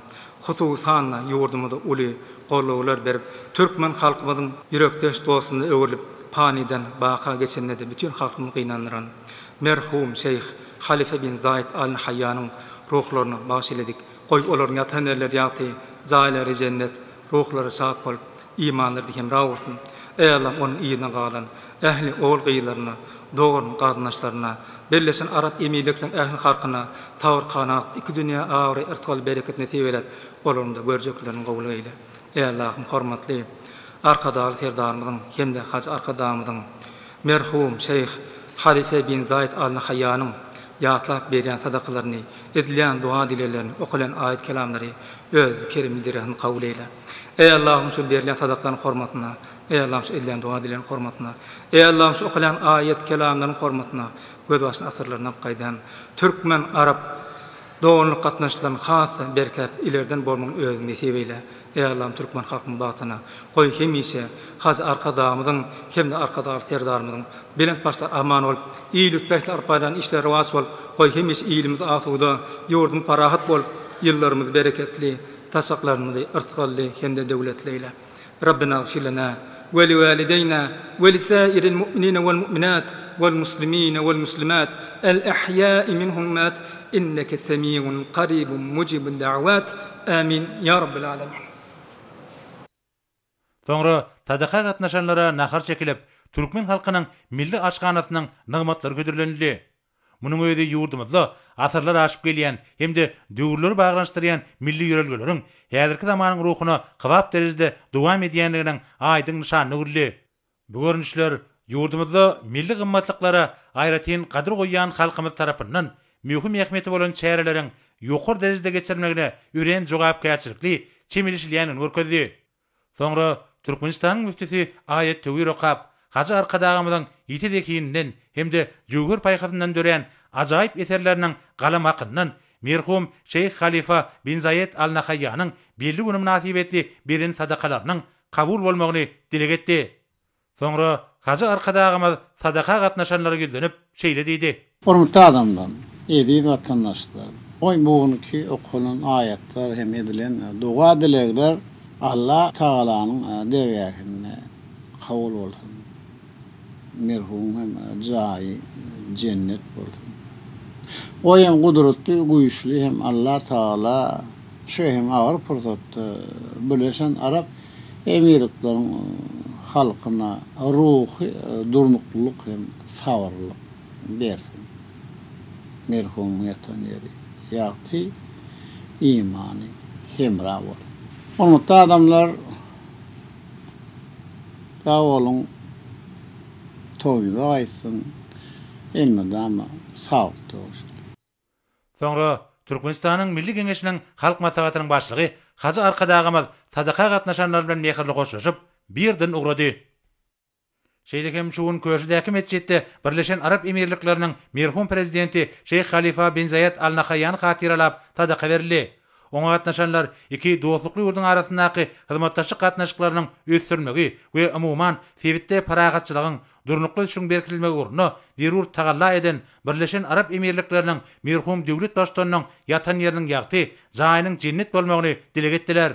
hususan-da, ýurdumyza uly gollawlar berip, türkmen halkymyzyň ýürekdeş dostuna öwrülip, panydan baka geçenine-de bütin halkymyzy gynandyran merhum şeýh Halife bin Zaýed Al Nahaýýanyň ruhlaryna bagyş eyledik. Goý, olaryň ýatan ýerleri ýagty, jaýlary jennet, Ruhlary şat bolup, imanlary hemra bolsun. Eý Allam onuň yzyna galan ähli ogul-gyzlaryna, dogan-garyndaşlaryna, Birleşen Arap Emirlikleriniň ähli halkyna sabyr-kanagat, iki dünýä abraý, yrsgal-bereket nesip eýläp, olaryň-da görjeklerini gowulyk eýle. Eý Allahym hormatly Arkadagly Serdarymyzyň hem-de Hajy Arkadagymyzyň Merhum şeýh Halife bin Zaýd Al Nahaýýanyň ýatlap berýän sadakalaryny, edilýän doga-dileglerini, okalýan aýat-kelamlary Öz keremli dergähiňde kabul eýle. Eý Allahym şu berilýän sadaklaryň hormatyna, Eý Allahym şu edilýän doga-dilegleriň hormatyna, Eý Allahym şu okalýan aýat-kelamlaryň hormatyna gözbaşyny asyrlardan alyp gaýdan türkmen, arap doganlyk gatnaşyklaryny has-da berkäp ilerden bolmagyny özüň nesip eýle. Eý Allahym türkmen halkynyň bagtyna goý hemişe Hajy Arkadagymyzyň hem-de Arkadagly Serdarymyzyň belent başlary aman bolup, il-ýurt bähbitli alyp barýan işleri rowaç bolup, goý hemişe ilimiz asuda, ýurdumyz parahat bolup, ýyllarymyzy bereketli, saçaklarymyzy yrsgally hem-de döwletli eýle. Rabbena gfir lena we liwalideýna we lisairil mu'minine wal mu'minat wal muslimine wal muslimat el ahýai minhum mat inneke semiun karibun mujibud da'wat amin ya rabbel alemin.
Soňra sadaka gatnaşanlara nahar çekilip, türkmen halkynyň milli aşhanasynyň nygmatlary hödürlenildi. Munuň özi ýurdumyzda asyrlar aşyp gelýän hem-de döwürleri baglanyşdyrýan milli ýörelgeleriň häzirki zamanyň ruhuna kybap derejede dowam edýändiginiň aýdyň nyşanyna öwrüldi. Bu görnüşler ýurdumyzda milli gymmatlyklara aýratyn gadyr goýýan halkymyz tarapyndan möhüm ähmiýeti bolan çäreleriň ýokary derejede geçirilmegine örän jogapkärçilikli çemeleşilýändigini görkezdi. Soňra. Türkmenistanyň müftüsi aýat-töwir okap, Hajy Arkadagymyzyň ýiti zehininden hem-de jöwher paýhasyndan dörän ajaýyp eserleriniň galam hakyndan merhum Şeýh Halifa bin Zaýed Al Nahaýýanyň belli güni mynasybetli beren sadakalarynyň kabul bolmagyny dileg etdi. Soňra Hajy Arkadagymyz sadaka gatnaşanlara ýüzlenip, şeýle diýdi.
Hormatly adamlar, eziz watandaşlar! Goý, bu günki okalan aýatlar hem edilen doga-dilegler Allah Tagalanyň dergähinde kabul bolsun. Merhumyň hem jaýy jennet bolsun. Goý, hem gudratly, güýçli hem Allah Tagala şu hem agyr pursatda Birleşen Arap Emirlikleriň halkyna ruhy durnuklylyk hem sabyrlylyk bersin. Merhumyň ýatan ýeri ýagty, imany hemra bolsun. Hormatly adamlar, sag boluň, toýuňyza gaýtsyn, elmydama saglykda bolsun.
Soňra Türkmenistanyň Milli Geňeşiniň Halk Maslahatynyň Başlygy Hajy Arkadagymyz sadaka gatnaşanlar bilen mähirli hoşlaşyp, birden ugrady. Şeýle hem şu gün Köşüdäki metjitde Birleşen Arap Emirlikleriniň merhum Prezidenti Şeýh Halifa bin Zaýed Al Nahaýýany hatyralap sadaka berildi. Oňa gatnaşanlar iki dostlukly ýurduň arasyndaky hyzmatdaşlyk gatnaşyklarynyň ösdürilmegi we umuman, sebitde parahatçylygyň, durnukly ösüşiň berkidilmegi ugrunda zerur tagalla eden Birleşen Arap Emirlikleriniň merhum döwlet Baştutanynyň ýatan ýeriniň ýagty, jaýynyň jennet bolmagyny dileg etdiler.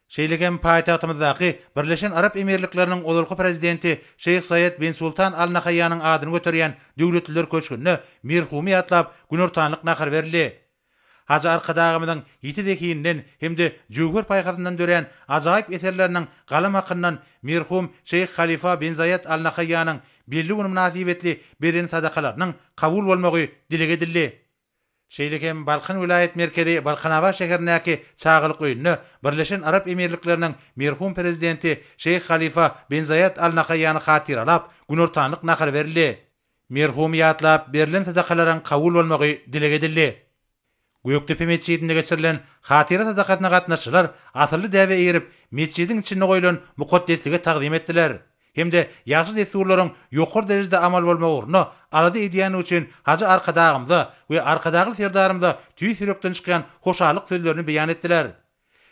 Şeýle hem paýtagtymyzdaky Birleşen Arap Emirlikleriniň ozalky Prezidenti Şeýh Zaýed bin Sultan Al Nahaýýanyň adyny göterýän Döwletliler köşgünde merhumy ýatlap günortanlyk nahary berildi. Hajy Arkadagymyzyň ýiti zehininden hem-de jöwher paýhasyndan dörän ajaýyp eserleriniň galam hakyndan merhum Şeýh Halifa bin Zaýed Al Nahaýýanyň belli güni mynasybetli beren sadakalarynyň kabul bolmagy dileg edildi. Şeýle hem Balkan welaýat merkezi Balkanabat şäherindäki Çagalyk öýünde Birleşen Arap Emirlikleriniň merhum Prezidenti Şeýh Halifa bin Zaýed Al Nahaýýany hatyralap günortanlyk nahary berildi. Merhumy ýatlap berlen sadakalaryň kabul bolmagy dileg edildi. Gökdepe metjidinde geçirilen hatyra sadakasyna gatnaşyjylar asylly däbe eýerip, metjidiň içinde goýlan mukaddeslige tagzym etdiler hem-de ýagşy dessurlaryň ýokary derejede amal bolmagy ugrunda alada edýändigi üçin hajy Arkadagymyza we Arkadagly Serdarymyza tüýs ýürekden çykýan hoşallyk sözlerini beýan etdiler.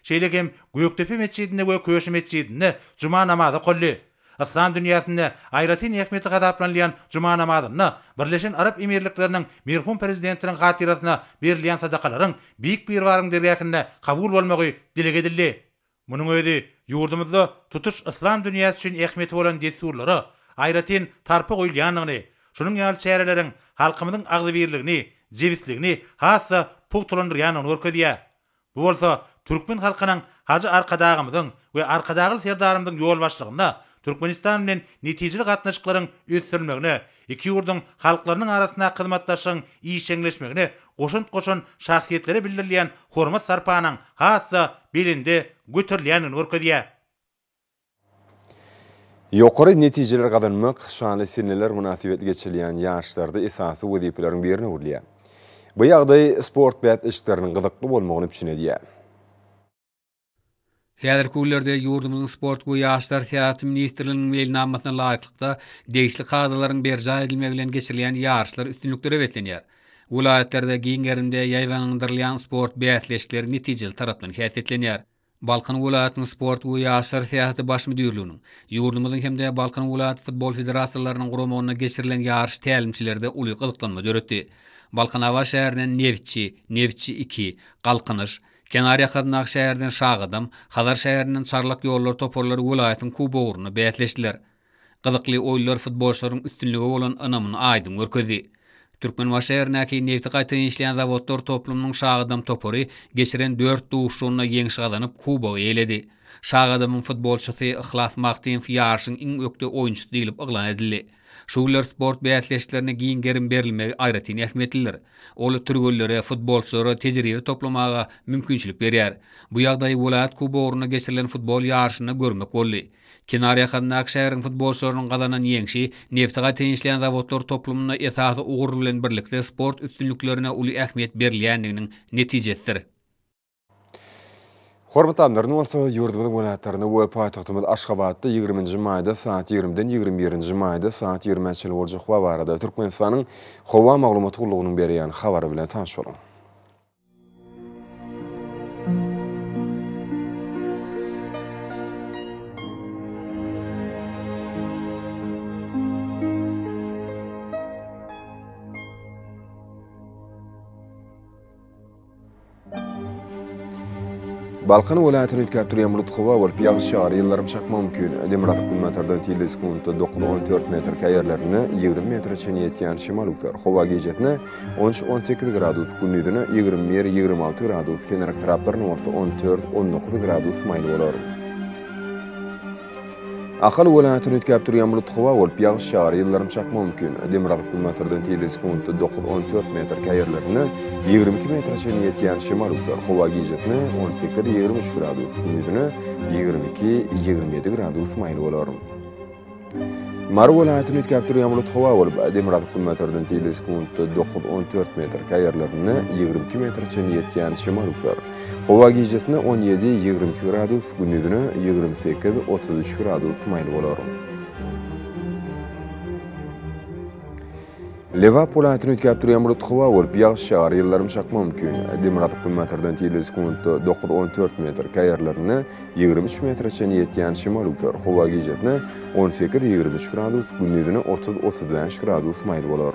Şeýle hem Gökdepe metjidinde we Köşi metjidinde juma namazy okaldy. Yslam dünýäsinde aýratyn ähmiýetli hasaplanylýan juma namazynda Birleşen Arap Emirlikleriniň merhum Prezidentiniň hatyrasyna berilýän sadakalaryň Beýik Biribaryň dergähinde kabul bolmagy dileg edildi. Munuň özi ýurdumyzda tutuş yslam dünýäsi üçin ähmiýeti bolan dessurlara aýratyn sarpa goýulýandygyny, şunuň ýaly çäreleriň halkymyzyň agzybirligini, jebisligini has-da pugtalandyrýandygyny görkezýär. Bu bolsa türkmen halkynyň Hajy Arkadagymyzyň we Arkadagly Serdarymyzyň ýolbaşçylygynda Türkmenistan bilen netijeli gatnaşyklaryň ösdürilmegine, iki ýurduň halklarynyň arasyndaky hyzmatdaşlygyň işjeňleşmegine goşant goşan şahsyýetlere bildirilýän hormat-sarpanyň has-da belende göterilýändigini görkezýär.
Ýokary netijeleri gazanmak şanly seneler mynasybetli geçirilýän ýaryşlarda esasy wezipeleriň birine öwrülýär. Bu ýagdaý sport bäsleşikleriniň gyzykly bolmagyny üpjün edýär.
Häzirki günlerde ýurdumyzyň Sport we ýaşlar syýasaty ministrliginiň meýilnamasyna laýyklykda, degişli kadalaryň berjaý edilmegi bilen geçirilýän ýaryşlar üstünliklere beslenýär. Welaýatlarda giň gerimde ýaýbaňlandyrylýan sport bäsleşikleri netijeli tarapdan häsiýetlenýär. Balkan welaýatynyň Sport we ýaşlar syýasaty baş müdirliginiň, ýurdumyzyň hem-de Balkan welaýat futbol federasiýalarynyň guramagynda geçirilen ýaryş tälimçilerde uly gyzyklanma döretdi. Balkanabat şäherinden Nebitçi, Nebitçi iki, Galkynyş, kenar ýakasyndaky şäherden Şagadam, Hazar şäherinden Çarlak ýollar toparlary welaýatyň kubogy ugrunda bäsleşdiler. Gyzykly oýunlar futbolçylaryň üstünlige bolan ynamyny aýdyň görkezdi. Türkmenbaşy şäherindäki nebti gaýtadan işleýän zawodlar toplumynyň Şagadam topary geçiren dört duşuşygynda ýeňiş gazanyp, kubogy eýeledi. Şagadamyň futbolçysy Yhlas Magtymow ýaryşyň iň ökde oýunçysy diýlip yglan edildi. Şu günler sport bäsleşiklerine giň gerim berilmegi aýratyn ähmiýetlidir. Ol türgenlere, futbolçylara tejribe toplamaga mümkinçilik berýär. Bu ýagdaýy welaýat kubogy ugrunda geçirilen futbol ýaryşynda görmek boldy. Kenar ýakasyndaky şäheriň futbolçylarynyň gazanan ýeňşi nebti gaýtadan işleýän zawodlar toplumynda esasy ugur bilen birlikde sport üstünliklerine uly ähmiýet berilýändiginiň netijesidir.
Hormatly adamlar, indi bolsa ýurdumyzyň welaýatlarynda we paýtagtymyz Aşgabatda ýigriminji maýda sagat ýigrimiden ýigrimi birinji maýda sagat ýigrimä çenli boljak howa barada Türkmenistanyň Howa maglumat gullugynyň berýän habary bilen tanyş boluň. Balkan welaýatyny üýtgäp durýan bulut howa bolup, ýagyş ýagar, ýyldyrym çakmagy mümkin. Demirgazyk günbatardan tizligi sekuntda 9-14 metr, käýerlerinde 20 metre çenli ýetýän şemal öwser. Howa gijesine 13-18 gradus, gündizine 21-26 gradus, kenar etraplarynda bolsa 14-19 gradus maýyl bolar. Ahal welaýatyny üýtgäp durýan bulut howa bolup, ýagyş ýagar, ýyldyrym çakmagy mümkin. Demirgazyk-günbatardan tizligi sekuntda 9-14 metr, käýerlerinde 22 metre çenli ýetýän şemal öwser. Howa gijesine 18-23 gradus, gündizine 22-27 gradus maýyl bolar. Mary welaýatyny üýtgäp durýan bulut howa bolup, demirgazyk-günbatardan tizligi sekuntda 9-14 metr, käýerlerinde 22 metre çenli ýetýän şemal öwser. Howa gijesine 17, 22 gradus, gündizine 28, 33 gradus maýyl bolar. Lebap welaýatyny üýtgäp durýan bulut howa bolup, ýagyş ýagar, ýyldyrym çakmagy mümkin. Demirgazyk-günbatardan tizligi sekuntda 9-14 metr, käýerlerinde 23 metre çenli ýetýän şemal öwser. Howa gijesine 18-23 gradus, gündizine 30-35 gradus maýyl bolar.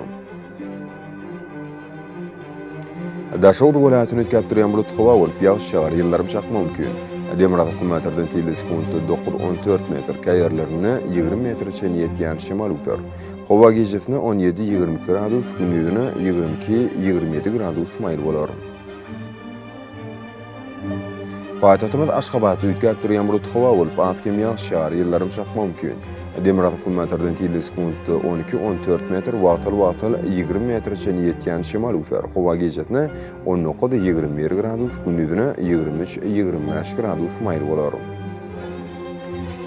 Daşoguz welaýatyny üýtgäp durýan bulut howa bolup, ýagyş ýagar, ýyldyrym çakmagy mümkin. Demirgazyk-günbatardan tizligi sekuntda 9-14 metr, käýerlerinde 20 metre çenli ýetýän şemal öwser. Howa gijesine 17-22 gradus, gündizine 22-27 gradus maýyl bolar. Paýtagtymyz Aşgabatda üýtgäp durýan bulut howa bolup, az-kem ýagyş ýagar, ýyldyrym çakmagy mümkin. Demirgazyk-günbatardan tizligi sekuntda 12-14 metr, wagtal-wagtal 20 metre çenli ýetýän şemal öwser. Howa gijesine 19-21 gradus, gündizine 23-25 gradus maýyl bolar.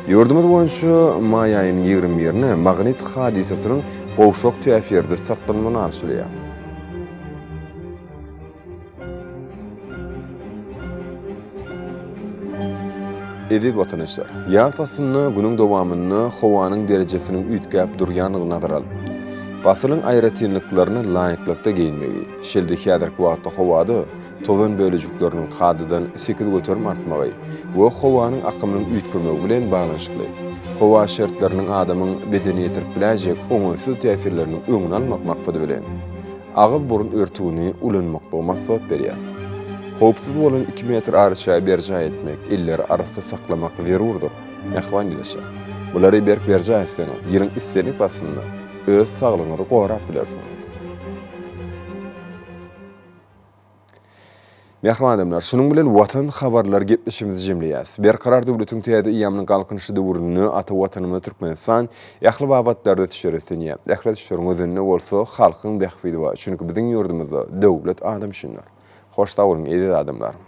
Ýurdumyz boýunça maý aýynyň 21-ine magnit hadysasynyň gowşak täsirde saklanmagyna garaşylýar. Eziz watandaşlar, ýaz paslynda günüň dowamynda howanyň derejesiniň üýtgäp durýandygyny nazara alyp, pasylyň aýratynlyklaryna laýyklykda geýinmegi, şeýle-de häzirki wagtda howada tozan bölejikleriniň kadadan 8% artmagy we howanyň akymynyň üýtgemegi bilen baglanyşykly howa şertleriniň adamyň bedenine ýetirip biläýjek oňaýsyz täsirleriniň öňüni almak maksady bilen, agyz-burun örtügini ulanmaklygy maslahat berýär. Howpsuz bolan iki metr araçägi berjaý etmek, elleri arassa saklamak zerurdyr. Mähriban ildeşler! Bulary berk berjaý etseňiz, ýylyň islendik paslynda öz saglygyňyzy gorap bilersiňiz. Mähriban adamlar, şunuň bilen Watan habarlary gepleşigimizi jemleýäris. Berkarar döwletiň täze eýýamynyň Galkynyşy döwründe ata Watanymyz Türkmenistan ähli babatlarda ösüşlere ösdünýär. Ähli ösüşleriň özeninde bolsa halkyň bähbidi bar. Çünki biziň ýurdumyzda döwlet adam üçindir. Hoş sag boluň, eziz adamlar!